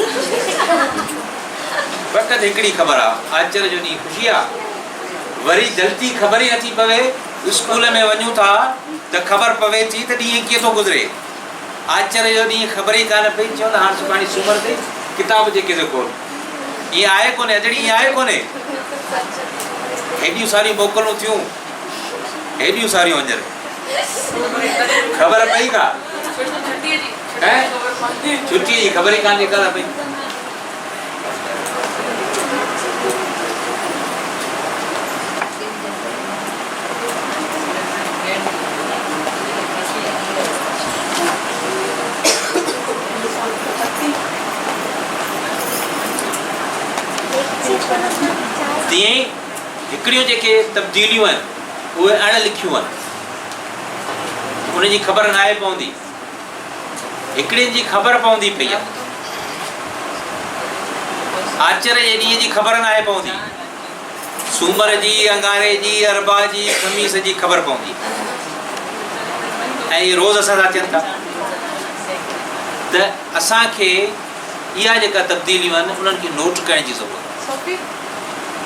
فقط هڪڙي خبر آهي آچر جو ڏينهن خوشي آهي وري جلدي خبر ئي نٿي پوي اسڪول ۾ وڃون ٿا ته خبر پوي ٿي ته ڏينهن ڪيئن ٿو گذري. آچر جو ڏينهن خبر ئي ڪانه پئي، چون ته هاڻ سڀاڻي سومر تي ڪتاب جيڪي سو کول. ائين آهي ڪونهي اجڙي ائين آهي ڪونهي. هيڏيون ساريون موڪلون ٿيون، هيڏيون ساريون هنجر. خبر پئي ڪا؟ ڇٽيء جي خبر ئي ڪانه جيڪا پئي. تيئن ئي هڪڙيون جيڪي تبديليون آهن اهي اڻ لکيون آهن، انهن جي خبر ناهي پوندي. هڪڙين جي خبر پوندي پئي آهي. آچر جي ڏينهن جي خبر ناهي پوندي. سومر جي، اڱاري جي، اربع جي، خميس جي خبر پوندي ۽ اهي روز اسان سان ٿين ٿا ته اسان کي اها جيڪا تبديليون آهن انهن کي نوٽ ڪرڻ جي ضرورت آهي.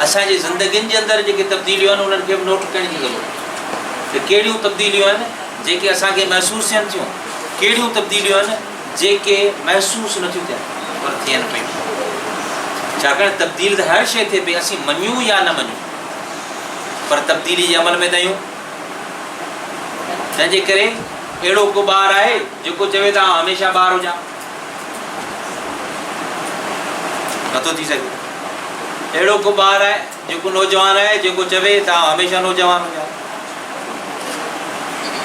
اسان جي زندگين جي اندر جيڪي تبديليون آهن انهن کي به نوٽ ڪرڻ جي ضرورت آهي ته ڪهڙيون تبديليون آهن جيڪي اسان کي محسوس ٿين ٿيون، ڪهڙيون تبديليون آهن جيڪي محسوس نٿيون ٿين پر ٿين پيون. ڇاڪاڻ تبديل ته هر شيء ٿئي پئي، اسين مڃون يا نه مڃون پر تبديلي جي عمل ۾ ته آهيون. تنهن جي ڪري اهڙو ڪو ٻار آهي جيڪو چوي ته آئون هميشه ٻار هجان؟ نٿو ٿي سگهي. اهڙو ڪو ٻار آهي جيڪو نوجوان آهي جيڪو چوي ته آئون هميشه نوجوان هجان؟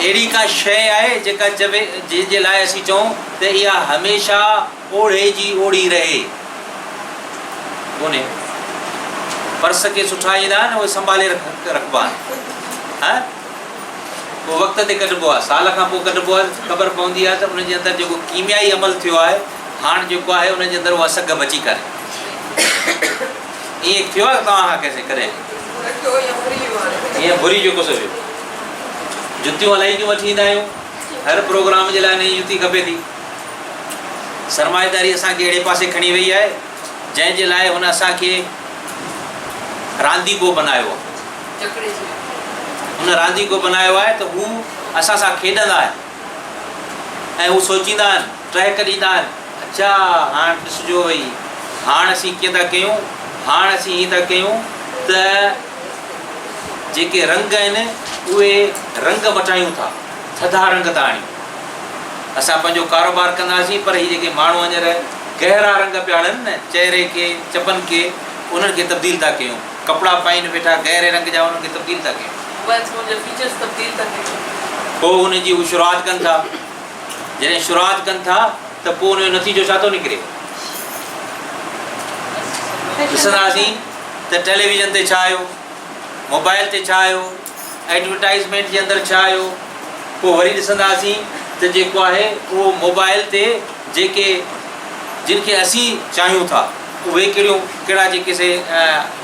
اهڙي ڪا شيء آهي جيڪا چوي جنهن جي لاء اسين چئون ته اها هميشه اوڙهي جي اوڙهي رهي؟ ڪونهي. پرس ڪي سٺا ايندا آهن اهي سنڀالي رکبا آهن. ها پوء وقت تي ڪڍبو آهي سال کان پوء ڪڍبو آهي ته خبر پوندي آهي ته ان جي اندر جيڪو ڪيميائي عمل ٿيو آهي هاڻ جيڪو آهي ان جي اندر اها سگهه بچي ڪانهي. ائين ٿيو آهي توهان کان ڪنهن ڪڏهن؟ ائين ڀري جيڪو سو ويو. جتيون الائي ڪيون وٺي ايندا آهيون. هر پروگرام جي لاء نئين جتي کپي ٿي. سرمائيداري اسان کي اهڙي پاسي کڻي وئي آهي جنهن جي لاء هن اسان کي رانديڪو بنايو آهي. هن رانديڪو بنايو آهي ته هو اسان سان کيڏندا آهن ۽ هو سوچيندا آهن، ٽهڪ ڏيندا آهن، اڇا هاڻ ڏسجو وئي، هاڻ اسين ڪيئن ٿا ڪيون، هاڻ اسين هيئن ٿا ڪيون ته جيڪي رنگ آهن اهي رنگ مٽايون ٿا، ٿڌا رنگ ٿا آڻيون. اسان پنهنجو ڪاروبار ڪنداسين پر هي جيڪي ماڻهو هينئر گهرا رنگ پيا هڻن نه چهري کي، چپن کي، انهن کي تبديل ٿا ڪيون. ڪپڙا پائين ويٺا گهري رنگ جا انهن کي تبديل ٿا ڪيون. موبائل فون جا فيچرز تبديل ٿا ڪيون. پوء ان جي هو شروعات ڪن ٿا. جڏهن شروعات ڪن ٿا ته پوء ان جو نتيجو ڇا ٿو نڪري؟ ڏسنداسين ته ٽيليويزن تي ڇا آيو، موبائل تي ڇا آيو، ايڊورٽائيزمينٽ جي اندر ڇا آيو، پوء وري ڏسنداسين ته جيڪو آهي اهو موبائل تي جيڪي جن کي اسين چاهيون ٿا اهي ڪهڙيون ڪهڙا جيڪي سي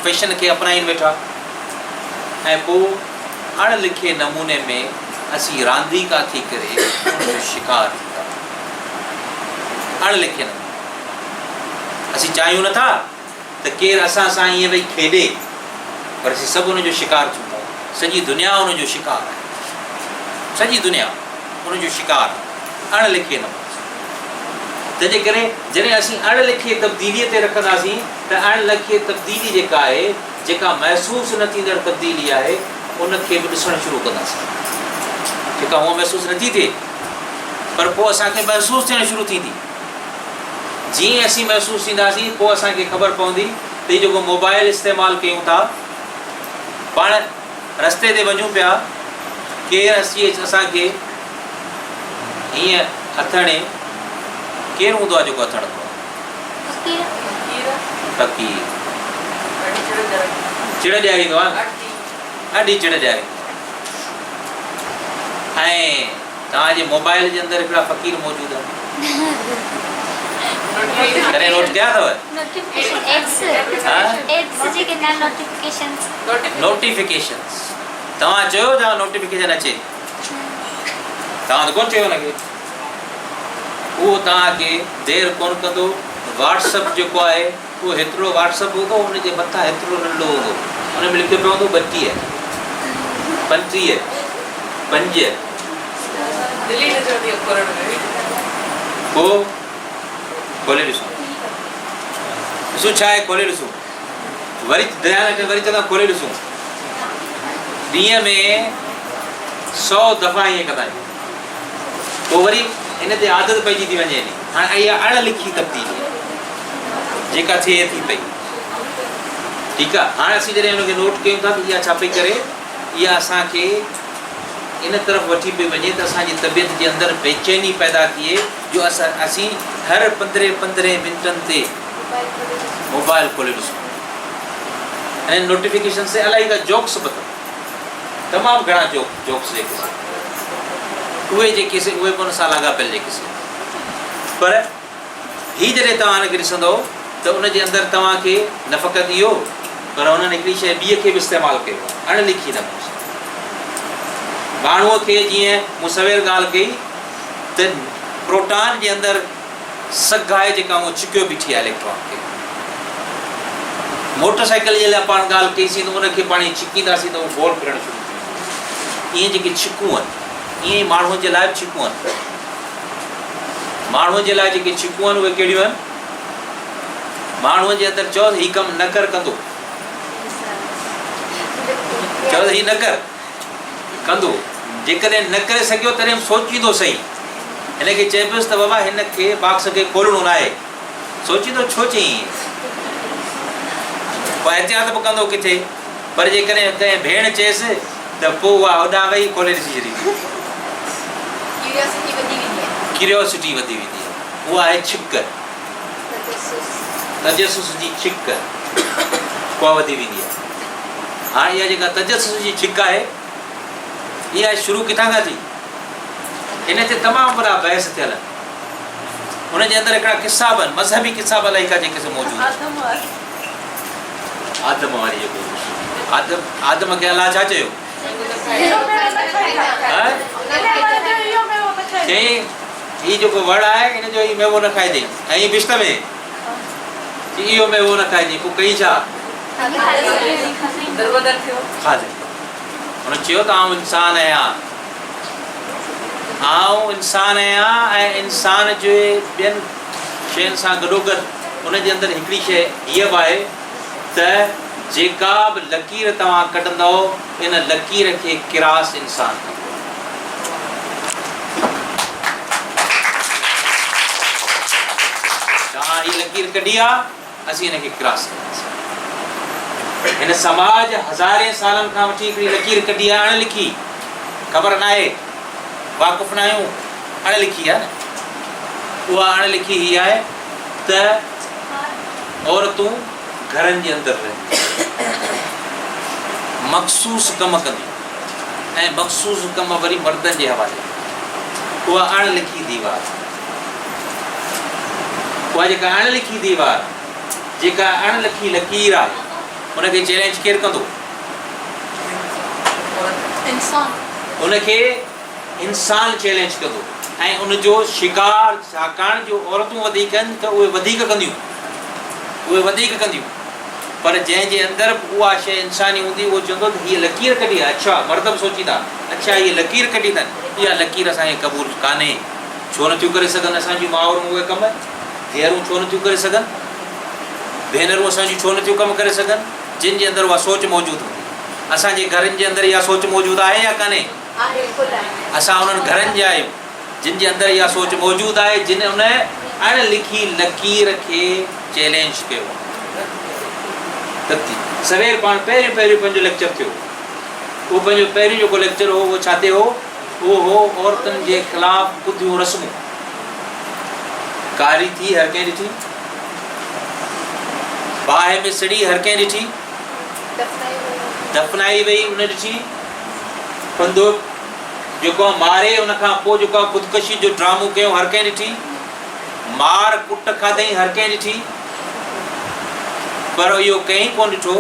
فيشن کي اپنائين ويٺا ۽ پوء اڻ لکي نموني ۾ اسين رانديڪا ٿي ڪري ان جو شڪار ٿي ٿا وڃون. اڻ لکي نموني اسين چاهيون نٿا ته ڪير اسان سان ائين ويهي کيڏي پر اسين سڀ ان جو شڪار ٿيون ٿا. سڄي دنيا ان جو شڪار آهي. سڄي دنيا ان جو شڪار آهي اڻ لکي نموني سان. تنهن جي ڪري جڏهن اسين اڻ لکي تبديليء تي رکنداسين ته اڻ لکي تبديلي جيڪا آهي، جيڪا محسوس نه ٿيندڙ تبديلي آهي، ان کي به ڏسڻ شروع ڪنداسين. جيڪا هونء محسوس نه ٿي ٿئي پر پوء اسان کي محسوس ٿيڻ شروع ٿيندي. جيئن اسين محسوس ٿينداسين پوء اسان کي خبر پوندي ته هي جيڪو موبائل استعمال ڪيون ٿا، پاڻ رستي تي وڃون پيا، ڪير اچي اسان کي هيئن هٿ هڻي، ڪير هوندو آهي جيڪو هٿ هڻندو آهي؟ فقير. چڙ ڏياريندو آهي نه، ڏاڍي چڙ ڏياريندو آهي. ۽ توهان جي موبائل جي اندر هڪڙا فقير موجود آهن. ڪڏهن نوٽ ڪيا اٿو؟ نوٽيفڪيشنز توهان چيو ته نوٽيفڪيشن اچي توهان ته ڪونه چيو ان کي اهو توهان کي دير ڪونه ڪندو واٽس اپ جيڪو آهي اهو هيترو واٽس اپ هوندو ان جي مٿان هيترو ننڍڙو هوندو ان ۾ لکيو پيو هوندو 32 35 5 پوء کولي ڏسون ڏسون ڇا آهي کولي ڏسون وري ڌيان رکي وري چوندا کولي ڏسون ڏينهن ۾ 100 دفعا ائين ڪندا آهيون پوء وري ان تي عادت پئجي ٿي وڃي هلي. هاڻ اها اڻ لکي تبديلي آهي جيڪا ٿئي ٿي پئي. ٺيڪ آهي هاڻ اسين جڏهن ان کي نوٽ ڪيون ٿا ته اها ڇا پئي ڪري؟ اها اسان کي ان طرف وٺي پئي وڃي ته اسان جي طبيعت جي اندر بيچيني پيدا ٿئي جو اسين هر پندرهين پندرهين منٽن تي موبائل کولي ڏسون. انهن نوٽيفڪيشنز تي الائي ڪا جوڪس به اٿن. تمام گهڻا جوڪ جوڪس جيڪي سي اهي جيڪي سي اهي به ان سان لاڳاپيل جيڪي سي پر هي جڏهن توهان ان کي ڏسندؤ ته ان جي اندر توهان کي نه فقط اهو پر انهن هڪڙي شيء ٻيء کي به استعمال ڪيو آهي اڻ لکي نموني سان ماڻهوء کي جيئن مون سوير ڳالهه ڪئي ته پروٽان جي اندر سگهه آهي جيڪا اهو ڇڪيو بيٺي آهي اليڪٽران کي. موٽر سائيڪل جي لاء پاڻ ڳالهه ڪئي سين ته ان کي پاڻ ائين ڇڪينداسين ته اهو گول ڦرڻ شروع ٿي ويندو. ائين جيڪي ڇڪون آهن ائين ئي ماڻهوء جي لاء به ڇڪون آهن. ماڻهوء جي لاء جيڪي ڇڪون آهن اهي ڪهڙيون آهن؟ ماڻهوء جي اندر چئو ته هي ڪم نه ڪر ڪندو. چئو ته هي نه ڪر ڪندو. جيڪڏهن نه ڪري سگهيو تڏهن به سوچيندو سهي. هن کي چئبس ته بابا هن کي باڪس کي کولڻو ناهي. سوچيندو ڇو چئين ائين؟ پوء احتياط به ڪندو ڪٿي. پر جيڪڏهن ڪنهن ڀيڻ چيس ته پوء اها هوڏانهن وئي کولي ڏسي ڇڏيندي. ڪيوريوسٽي وڌي ويندي آهي. ڪيوريوسٽي وڌي ويندي آهي. اها آهي ڇڪ. تجسس جي ڇڪ اها وڌي ويندي آهي. هاڻي اها جيڪا تجسس جي ڇڪ آهي اها شروع ڪٿان کان ٿي؟ ان تي تمام وڏا بحث ٿيل آهن. ان جي اندر هڪڙا قصا به آهن، مذهبي قصا به الائي ڪا جيڪي سي موجود آهن. آدم واري جيڪو آدم آدم کي الله ڇا چيو؟ چيائين هي جيڪو وڙ آهي ان جو هي ميوو نه کائجين ۽ هي بهشت ۾ چي اهو ميوو نه کائجين پوء ڪئي ڇا؟ دربدر ٿيو. کاڌي. هن چيو ته آئون انسان آهيان. آئون انسان آهيان ۽ انسان جي ٻين شين سان گڏوگڏ ان جي اندر هڪڙي شيء هيء به آهي ته جيڪا به لڪير توهان ڪڍندؤ ان لڪير کي ڪراس انسان ڪندو. توهان هيء لڪير ڪڍي آ. اسين هن کي ڪراس ڪنداسين. هن سماج هزارين سالن کان وٺي هڪڙي لڪير ڪڍي آهي اڻ لکي، خبر ناهي، واقف ناهيون، اڻ لکي آهي نه. اها اڻ لکي هي آهي ته عورتون گهرن جي اندر رهنديون، مخصوص ڪم ڪنديون ۽ مخصوص ڪم وري مردن جي حوالي. اها اڻ لکي ديوار. اها جيڪا اڻ لکي ديوار، جيڪا اڻ لکي لڪير آهي، ان کي چئلينج ڪير ڪندو؟ انسان. ان کي انسان چئلينج ڪندو ۽ ان جو شڪار ڇاڪاڻ جو عورتون وڌيڪ آهن ته اهي وڌيڪ ڪنديون، اهي وڌيڪ ڪنديون پر جنهن جي اندر به اها شيء انساني هوندي اهو چوندو ته هيء لڪير ڪڍي آهي، اڇا مرد به سوچيندا اڇا هيء لڪير ڪڍي اٿن، اها لڪير اسان کي قبول ڪانهي. ڇو نه ٿيون ڪري سگهن اسان جون مائرون اهي ڪم؟ ڌيئرون ڇو نه ٿيون ڪري سگهن؟ ڀينرون اسان جون ڇو نه ٿيون ڪم ڪري سگهن؟ جن جي اندر اها سوچ موجود هوندي. اسان جي گهرن جي اندر اها سوچ موجود آهي يا ڪانهي؟ اسان انهن گهرن جا آهيون جن جي اندر اها سوچ موجود آهي جن ان اڻ لکي لڪير کي چئلينج ڪيو آهي. سوير پاڻ پهريون پهريون پنهنجو ليڪچر ٿيو. اهو پنهنجو پهريون جيڪو ليڪچر هو اهو ڇا تي هو؟ اهو هو عورتن جي خلاف ٻڌيون رسمون. ڪاري ٿي هر ڪنهن ڏٺي. باهه ۾ سڙي هر ڪنهن ڏٺي. دفنائي وئي ان ڏٺي. ڦندو جيڪو ماري ان کان پوء جيڪو خودڪشي جو ڊرامو ڪيو هر ڪنهن ڏٺي. مار ڪٽ کاڌئين هر ڪنهن ڏٺي. پر اهو ڪنهن ڪونه ڏٺو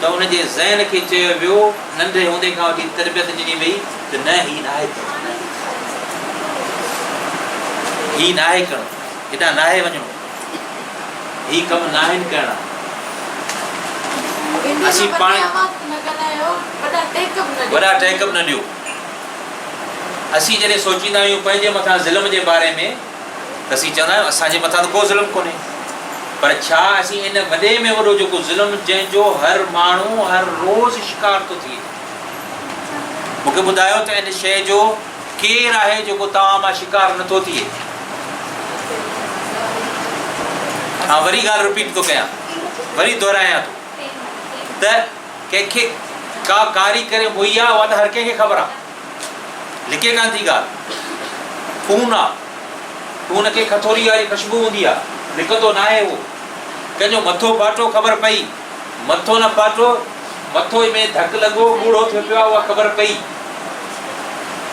ته ان جي ذهن کي چيو ويو، ننڍي هوندي کان وٺي تربيت ڏني وئي ته نه هي ناهي ڪرڻو، هي ناهي ڪرڻو، هيڏانهن ناهي وڃڻو، هي ڪم ناهن ڪرڻا. اسين پاڻ وڏا ٽهڪ به نه ڏيو. اسين جڏهن سوچيندا آهيون پنهنجي مٿان ظلم جي باري ۾ ته اسين چوندا آهيون اسان جي مٿان ته ڪو ظلم ڪونهي پر ڇا اسين ان وڏي ۾ وڏو جيڪو ظلم جنهن جو هر ماڻهو هر روز شڪار ٿو ٿئي مون کي ٻڌايو ته ان شيء جو ڪير آهي جيڪو توهان مان شڪار نٿو ٿئي؟ آئون وري ڳالهه رپيٽ ٿو ڪيان وري دهرايان ٿو ته ڪنهن کي ڪا ڪاري ڪري موئي آهي اها ته هر ڪنهن کي خبر آهي لڪي ڪانه ٿي ڳالهه. خون آ. خون کي کٿوري واري خشبو هوندي آ. لڪندو ناهي اهو. ڪنهن جو مٿو ڦاٽو خبر پئي. مٿو نه ڦاٽو، مٿو ۾ ڌڪ لڳو، ڳوڙهو ٿيو پيو آهي، اها خبر پئي.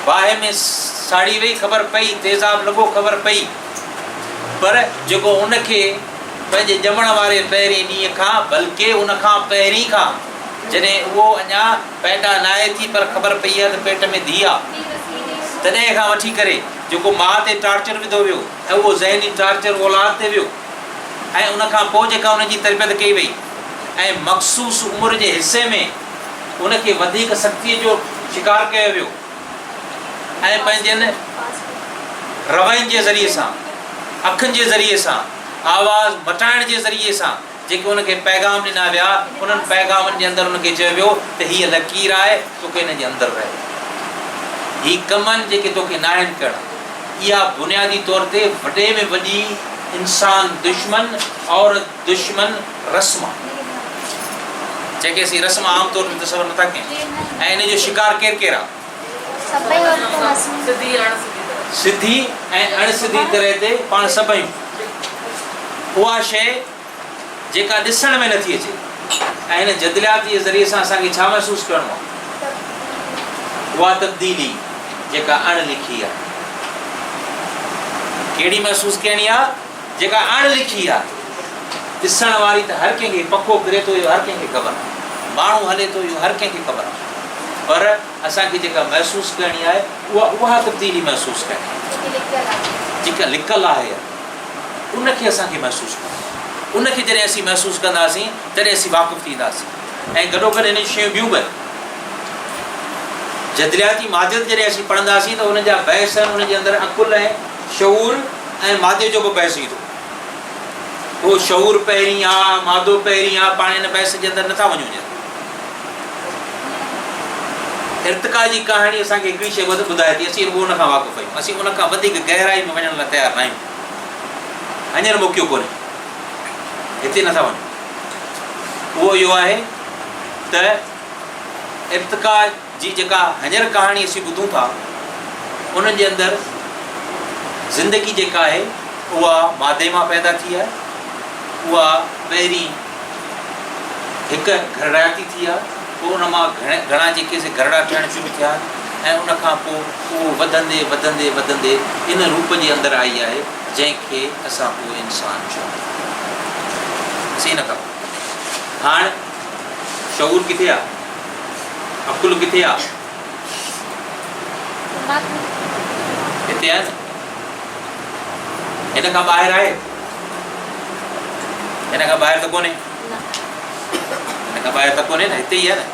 باهه ۾ ساڙي وئي، خبر پئي، تيزاب لڳو، خبر پئي. پر جيڪو ان کي پنهنجي ڄمڻ واري پهرين ڏينهن کان بلڪه ان کان پهرين کان جڏهن اهو اڃا پيدا ناهي ٿي پر خبر پئي آهي ته پيٽ ۾ ڌيء آ تڏهن کان وٺي ڪري جيڪو ماء تي ٽارچر وڌو ويو ۽ اهو ذهني ٽارچر اولاد تي ويو ۽ ان کان پوء جيڪا ان جي تربيت ڪئي وئي ۽ مخصوص عمر جي حصي ۾ ان کي وڌيڪ سختيء جو شڪار ڪيو ويو ۽ پنهنجن روين جي ذريعي سان، اکين جي ذريعي سان، آواز مٽائڻ جي ذريعي سان جيڪي ان کي پيغام ڏنا ويا، انهن پيغامن جي اندر ان کي چيو ويو ته هيء لڪير آهي، توکي ان جي اندر رهڻو آهي. هي ڪم آهن جيڪي توکي ناهن ڪرڻا. اها بنيادي طور تي وڏي ۾ وڏي انسان دشمن، عورت دشمن رسم آهي. جنهن کي اسين رسم عام طور تي تصور نٿا ڪيون ۽ ان جو شڪار ڪير ڪير آهي؟ سڀئي عورتون اسين. سڌي ۽ اڻ سڌي طرح. سڌي ۽ اڻ سڌي طرح تي پاڻ سڀ آهيون. اها شيء جيڪا ڏسڻ ۾ نٿي اچي ۽ هن جدليات جي ذريعي سان اسان کي ڇا محسوس ڪرڻو آهي؟ اها تبديلي جيڪا اڻ لکي آهي. ڪهڙي محسوس ڪرڻي آهي؟ جيڪا اڻ لکي آهي. ڏسڻ واري ته هر ڪنهن کي، پکو ڦري ٿو اهو هر ڪنهن کي خبر آهي. ماڻهو هلي ٿو اهو هر ڪنهن کي خبر آهي. پر اسان کي جيڪا محسوس ڪرڻي آهي اها اها تبديلي محسوس ڪرڻي آهي جيڪا لڪل آهي ان کي اسان کي محسوس ڪرڻو آهي. ان کي جڏهن اسين محسوس ڪنداسين تڏهن اسين واقف ٿينداسين ۽ گڏوگڏ هن جون شيون ٻيون به آهن. جدلياتي ماديت جڏهن اسين پڙهنداسين ته ان جا بحث آهن ان جي اندر عقل ۽ شعور ۽ مادي جو به بحث ايندو. اهو شعور پهرين آ مادو پهرين آ پاڻ ان بحث جي اندر نٿا وڃون ڄڻ. ارتقا جي ڪهاڻي اسان کي هڪڙي شيء ٻڌائي ٿي، اسين رڳو ان کان واقف آهيون، اسين ان کان وڌيڪ گهرائي ۾ وڃڻ لاء تيار ناهيون. هينئر موقعو ڪونهي، هتي نٿا وڃون. اهو اهو آهي ته ارتقا جي جيڪا هينئر ڪهاڻي اسين ٻڌون ٿا، ان جي اندر زندگي جيڪا آهي اها مادي مان پيدا ٿي آهي، اها پهرين هڪ گهرڙائتي ٿي آ، پوء ان مان گهڻا جيڪي سي گهرڙا ٺهڻ شروع ٿيا ۽ ان کان پوء اهو وڌندي وڌندي وڌندي ان روپ جي اندر آئي آهي جنهن کي اسان پوء انسان چئون ٿا. اسين ان کان پوء هاڻ شعور ڪٿي آ؟ عقل ڪٿي آ؟ هتي آهي نه؟ هن کان ٻاهر آهي؟ هن کان ٻاهر ته ڪونهي. هن کان ٻاهر ته ڪونهي نه، هتي ئي آهي نه.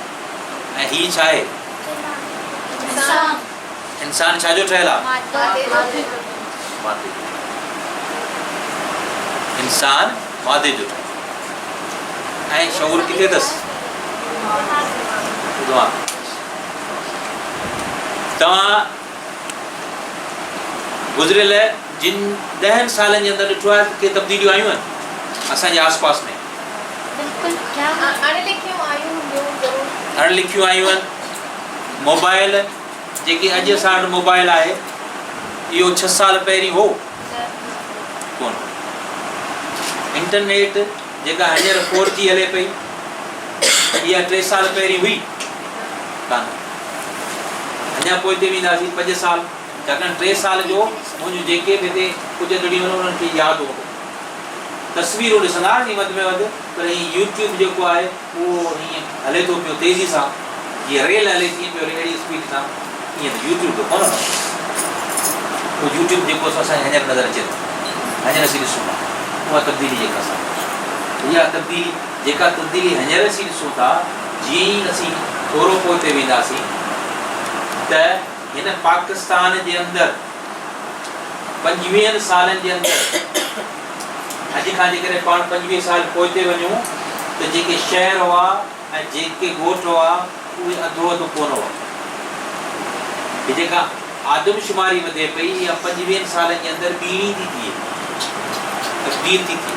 ۽ هي ڇا آهي؟ انسان. انسان ڇا جو ٺهيل آهي؟ مادي جو. انسان مادي جو ٺهيل آهي. ۽ شعور ڪٿي اٿس؟ دماغ. توهان گذريل جن ڏهن سالن جي اندر ڏٺو آهي ته ڪي تبديليون آيون آهن اسان جي آس پاس ۾؟ بلڪل اڻ لکيون آيون هونديون ضرور. اڻ لکيون آيون آهن. موبائل جيڪي اڄ اسان وٽ موبائل آهي اهو ڇهه سال پهرين هو ڪونه. انٽرنيٽ جيڪا هينئر فور جي هلي پئي اها ٽي سال پهرين هئي ڪانه. اڃا پوئتي وينداسين پنج سال، ڇاڪاڻ ٽي سال جو منهنجون جيڪي به هتي ڪجهه ڏڙيون آهن انهن کي ياد هوندو. تصويرون ڏسندا هئاسين وڌ ۾ وڌ پر هي يوٽيوب جيڪو آهي اهو هيئن هلي ٿو پيو تيزي سان جيئن ريل هلي تيئن پيو هلي اهڙي اسپيڊ سان ائين ته يوٽيوب ته ڪونه هلندو. اهو يوٽيوب جيڪو اسان کي هينئر نظر اچي ٿو هينئر اسين ڏسون ٿا اها تبديلي جيڪا اسان کي اها تبديلي جيڪا تبديلي هينئر اسين ڏسون ٿا، جيئن ئي اسين ٿورو پوئتي وينداسين ته هن پاڪستان جي اندر پنجويهن سالن جي اندر اڄ کان جيڪڏهن پاڻ پنجويهه سال پوئتي وڃون ته جيڪي شهر هئا ۽ جيڪي ڳوٺ هئا اهي اڌو اڌ ڪونه هئا. هي جيڪا آدمشماري وڌي پئي اها پنجويهن سالن جي اندر ٻيڻي ٿي ٿئي، تبديل ٿي ٿئي.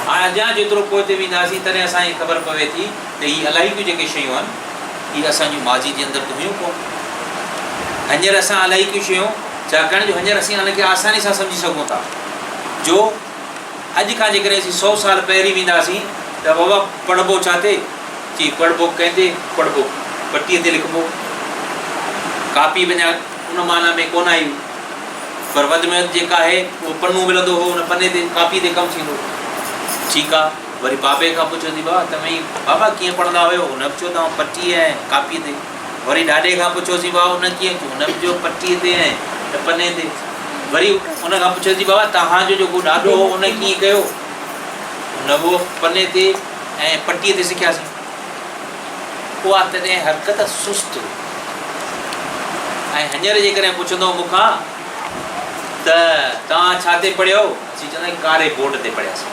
هاڻ اڃا جيترو پوئتي وينداسين تڏهن اسان کي خبر پوي ٿي ته هي الائي ڪيون جيڪي شيون آهن اهي اسان جون ماضي جي اندر ته هيون ڪونه. هينئر اسان الائي ڪيون شيون ڇاڪاڻ جو هينئر اسين ان کي آساني سان سمجهي سگهون ٿا جو اڄ کان جيڪڏهن اسين سئو سال پهرين وينداسين ته بابا پڙهبو ڇا تي؟ چي پڙهبو ڪنهن تي؟ پڙهبو پٽيء تي لکبو. ڪاپي به اڃا ان معنيٰ ۾ ڪونه آئي هئي. پر وڌ ۾ وڌ جيڪا آهي اهو پنو ملندو هو ان پني تي ڪاپي تي ڪم ٿيندو هو. ٺيڪ آ وري بابي کان پڇيوسين بابا توهين بابا ڪيئن پڙهندا هيو؟ ان به چيو ته آئون پٽيء ۽ ڪاپيء تي. وري ڏاڏي کان پڇيوسين بابا ان ڪيئن ڪيو؟ ان به چيو پٽيء تي ۽ پني تي. وري ان کان پڇيوسين بابا توهان جو جيڪو ڏاڏو هو ان ڪيئن ڪيو؟ ان به اهو پني تي ۽ پٽيء تي سکياسين. اها تڏهن حرڪت سست هئي ۽ هينئر جيڪڏهن پڇندؤ مون کان ته توهان ڇا تي پڙهيو؟ اسين چونداسين ڪاري بورڊ تي پڙهياسين.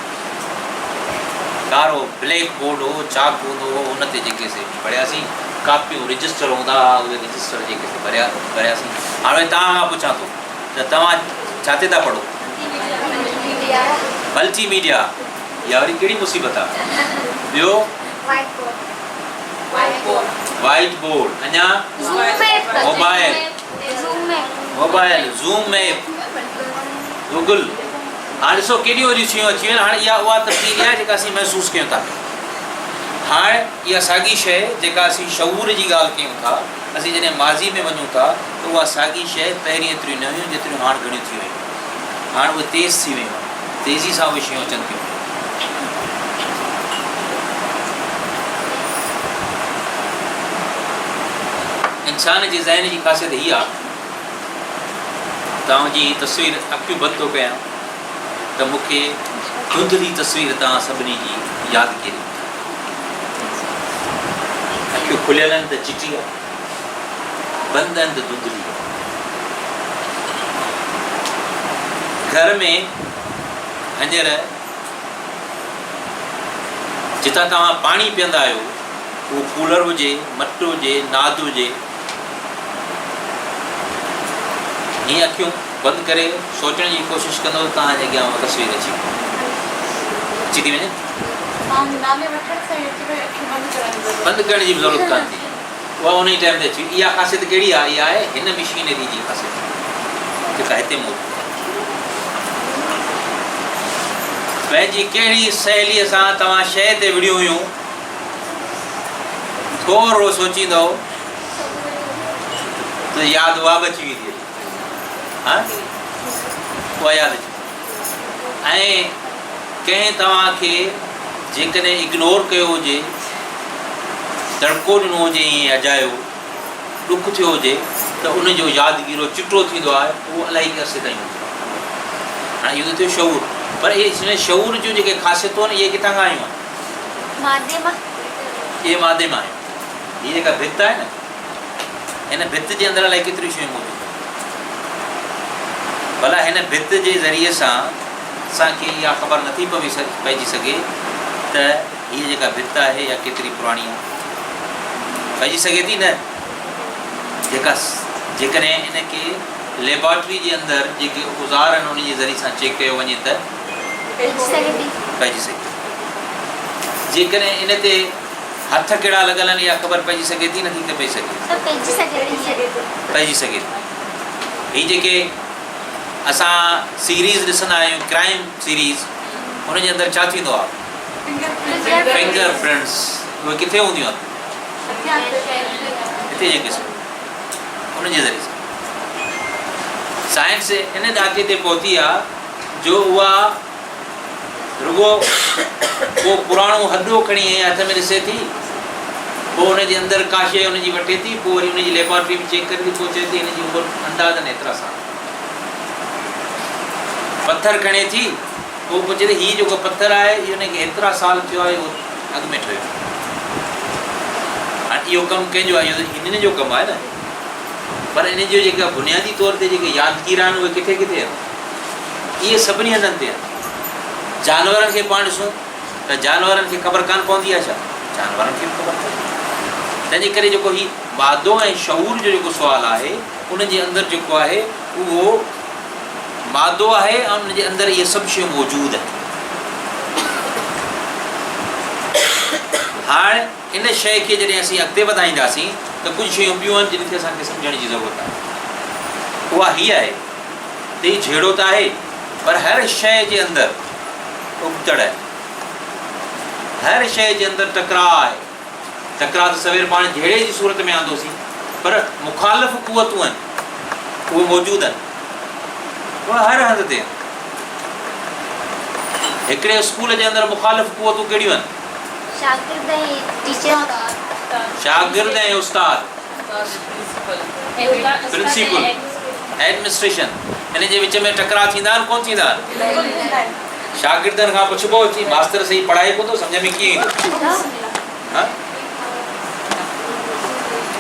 ڪارو بليڪ بورڊ هو، چاڪ هوندو هو، ان تي جيڪي سي پڙهياسين. ڪاپيون، رجسٽر هوندا هئا، اهي رجسٽر جيڪي سي ڀريا ڀرياسين. هاڻ وري توهان کان پڇان ٿو ته توهان ڇا تي ٿا پڙهو؟ ملٽي ميڊيا اها وري ڪهڙي مصيبت آ؟ ٻيو؟ وائيٽ بورڊ اڃا؟ Mobile mobile zoom app Google هاڻ ڏسو ڪيڏيون وڏيون شيون اچي ويون آهن هاڻ اها اها تبديلي آهي جيڪا اسين محسوس ڪيون ٿا پيا هاڻ اها ساڳي شيء جيڪا اسين شعور جي ڳالهه ڪيون ٿا اسين جڏهن ماضي ۾ وڃون ٿا ته اها ساڳي شيء پهرين ايتريون نه هيون جيتريون هاڻ گهڻيون ٿي ويون هاڻ اهي تيز ٿي ويون آهن تيزي سان اهي شيون اچن ٿيون. انسان جي ذهن جي خاصيت هي آهي ته آئون جي هي تصوير اکيون بند ٿو ڪيان ته مون کي ڌنڌلي تصوير توهان سڀني جي يادگيري اکيون کليل آهن ته چٽي آهي بند آهن ته ڌنڌلي آهي. گهر ۾ هينئر جتان توهان پاڻي پيئندا آهيو اهو ڪولر هجي، مٽ هجي، ناد هجي، هيئن اکيون بند ڪري سوچڻ جي ڪوشش ڪندو ته توهان جي اڳيان اها تصوير اچي وڃي. اچي ٿي وڃي؟ بند ڪرڻ جي به ضرورت ڪانه ٿي. اها انهيء ٽائيم تي اچي وئي. اها خاصيت ڪهڙي آهي؟ اها آهي هن مشينري جي خاصيت جيڪا هتي موجود آهي. پنهنجي ڪهڙي سهيليء سان توهان شيء تي وڙهيون هيون؟ ٿورڙو سوچيندؤ ته ياد اها به اچي ويندي. ها؟ اها ياد اچي ويندي. ۽ ڪنهن توهان کي جيڪڏهن اگنور ڪيو هجي، دڙڪو ڏنو هجي ائين اجايو ڏک ٿيو هجي ته ان جو يادگيرو چٽو ٿيندو آهي اهو الائي عرصي تائين هوندو آهي. هاڻي اهو ته ٿيو شعور پر اهي شعور جون جيڪي خاصيتون آهن اهي ڪٿان کان آيون آهن؟ مادي مان. اهي مادي مان آيون. هي جيڪا ڀت آهي نه هن ڀت جي اندر الائي ڪيتريون شيون موجود آهن. ڀلا هن ڀت جي ذريعي سان اسان کي اها خبر نٿي پوي پئجي سگهي ته هيء جيڪا ڀت آهي اها ڪيتري پراڻي آهي. پئجي سگهي ٿي نه؟ جيڪا جيڪڏهن ان کي ليبارٽري جي اندر جيڪي اوزار آهن انهن جي ذريعي سان چيڪ ڪيو وڃي ته پئجي سگهي ٿي. پئجي سگهي ٿي. جيڪڏهن ان تي هٿ ڪهڙا لڳل آهن اها خبر پئجي سگهي ٿي نٿي ته پئجي سگهي ته پئجي سگهي ٿي. پئجي سگهي ٿي. هي جيڪي اسان سيريز ڏسندا آهيون ڪرائيم سيريز ان جي اندر ڇا ٿيندو آهي؟ فنگر پرنٽس اهي ڪٿي هونديون آهن؟ هتي جيڪي سو ان جي ذريعي سان سائنس ان ڏاڪي تي پهتي آهي جو اها رڳو ڪو پراڻو هڏو کڻي ائين هٿ ۾ ڏسي ٿي، پوء ان جي اندر ڪا شيء ان جي وٺي ٿي، پوء وري ان جي ليبارٽري ۾ چيڪ ڪري ٿي، پوء چئي ٿي هن جي عمر اندازن ايترا سال. پٿر کڻي ٿي، پوء پوء چئي ٿي هي جيڪو پٿر آهي اهو ان کي ايترا سال ٿيو آهي اهو اڳ ۾ ٺهيو. هاڻي اهو ڪم ڪنهن جو آهي؟ اهو ته انهن جو ڪم آهي نه. پر ان جو جيڪا بنيادي طور تي جيڪي يادگيرا آهن اهي ڪٿي ڪٿي آهن؟ اهي سڀني هنڌن تي آهن. جانورن کي پاڻ ڏسون ته جانورن کي خبر ڪانه پوندي آهي ڇا؟ جانورن کي به خبر پوندي آهي. تنهن جي ڪري جيڪو هي مادو ۽ شعور جو جيڪو سوال آهي ان جي اندر جيڪو آهي اهو مادو آهي ۽ ان جي اندر اهي سڀ شيون موجود آهن. هاڻ ان شيء کي جڏهن اسين اڳتي وڌائينداسين ته ڪجهه شيون ٻيون آهن جن کي اسان کي سمجهڻ جي ضرورت آهي. اها هيء آهي. ته هي جهيڙو ته آهي پر هر شيء جي اندر ابتڙ آهي. هر شيء جي اندر ٽڪراء آهي. ٽڪراء ته سوير پاڻ جهيڙي جي صورت ۾ آندوسين، پر مخالف قوتون آهن، اهي موجود آهن. اهي هر هنڌ تي آهن. هڪڙي اسڪول جي اندر مخالف قوتون ڪهڙيون آهن؟ شاگرد ۽ ٽيچر. شاگرد ۽ استاد. پرنسپل، ايڊمنسٽريشن، ان جي وچ ۾ ٽڪراء ٿيندا آهن ڪونه ٿيندا آهن؟ شاگردن کان پڇبو چي ماستر صحيح پڙهائي ڪونه ٿو سمجهه ۾ ڪيئن ايندو؟ ها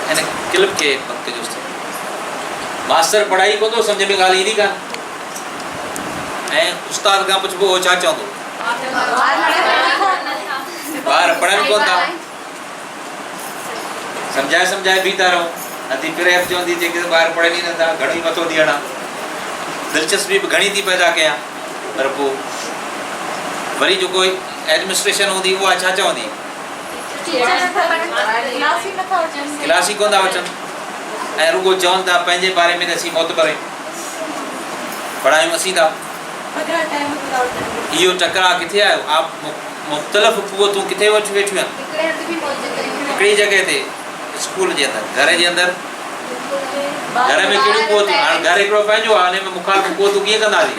هن ڪلپ کي بند ڪجوس ٿو ماستر پڙهائي ڪونه ٿو سمجهه ۾ ڳالهه ايندي ڪانه ۽ استاد کان پڇبو هو ڇا چوندو؟ ٻار پڙهن ڪونه ٿا. سمجهائي سمجهائي بيهي ٿا رهون. ادي پريم چوندي جيڪي ٻار پڙهن ئي نٿا گهڻو ئي مٿو ٿي هڻان. دلچسپي به گهڻي ٿي پيدا ڪيان پر پوء وري جيڪو ايڊمنسٽريشن هوندي اها ڇا چوندي؟ ڪلاس ئي ڪونه ٿا اچن ۽ رڳو چون ٿا پنهنجي باري ۾ ته اسين معتبر آهيون پڙهايون اسين ٿا. اهو ٽڪراء ڪٿي آيو؟ مختلف قوتون ڪٿي ويٺيون آهن؟ هڪڙي جڳهه تي، اسڪول جي اندر. گهر جي اندر، گهر ۾ ڪهڙيون قوتون؟ هاڻ گهر هڪڙو پنهنجو آهي، ان ۾ مخالف قوتون ڪيئن ڪنداسين؟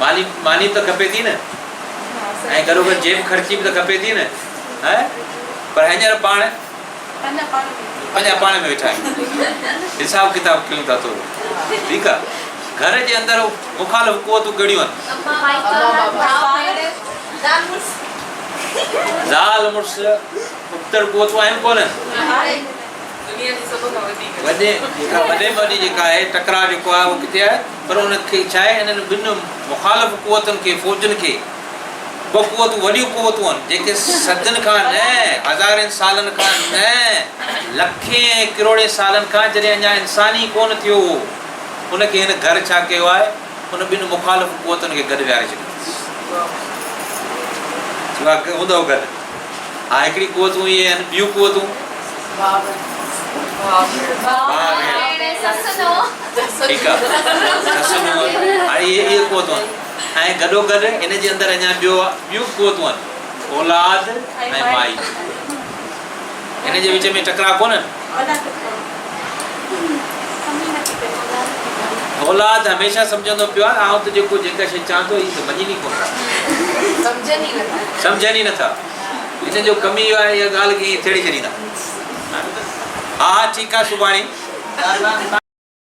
ماني ماني به ته کپي ٿي نه، ۽ گڏوگڏ جيب خرچي به ته کپي ٿي نه. پر هينئر پاڻ پنهنجا پاڻ ۾ ويٺا آهيون، حساب ڪتاب ڪيون ٿا ٿورو. ٺيڪ آهي. گهر جي اندر مخالف قوتون ڪهڙيون آهن؟ زال مڙس ابتڙ قوتون آهن ڪونهن؟ وڏي جيڪا وڏي ۾ وڏي جيڪا آهي ٽڪراء جيڪو آهي اهو ڪٿي آهي پر ان کي ڇا آهي انهن ٻن مخالف قوتن کي فوجن کي ٻه قوتون وڏيون قوتون آهن جيڪي صدين کان نه هزارين سالن کان نه لکين ۽ ڪروڙين سالن کان جڏهن اڃا انسان ئي ڪونه ٿيو هو ان کي هن گهر ڇا ڪيو آهي ان ٻن مخالف قوتن کي گڏ ويهاري ڇڏيو اٿس. چيو آهي هوندؤ گڏ. ها هڪڙي قوتون اهي آهن ٻيون قوتون ڀاء ڀيڻ ٺيڪ آهي سس نونهن هاڻي اهي اهي قوتون آهن ۽ گڏو گڏ ان جي اندر اڃا ٻيو ٻيون قوتون آهن اولاد ۽ مائي ان جي وچ ۾ ٽڪراء ڪونهن. اولاد هميشه سمجهندو پيو آهي آئون ته جيڪو جيڪا شيء چوان ٿو هي ته مڃين ئي ڪونه ٿا. سمجهن ئي نٿا. هنن جو ڪم ئي اهو آهي اها ڳالهه کي ائين ٿيڙي ڇڏيندا. ها ها ٺيڪ آهي سڀاڻي.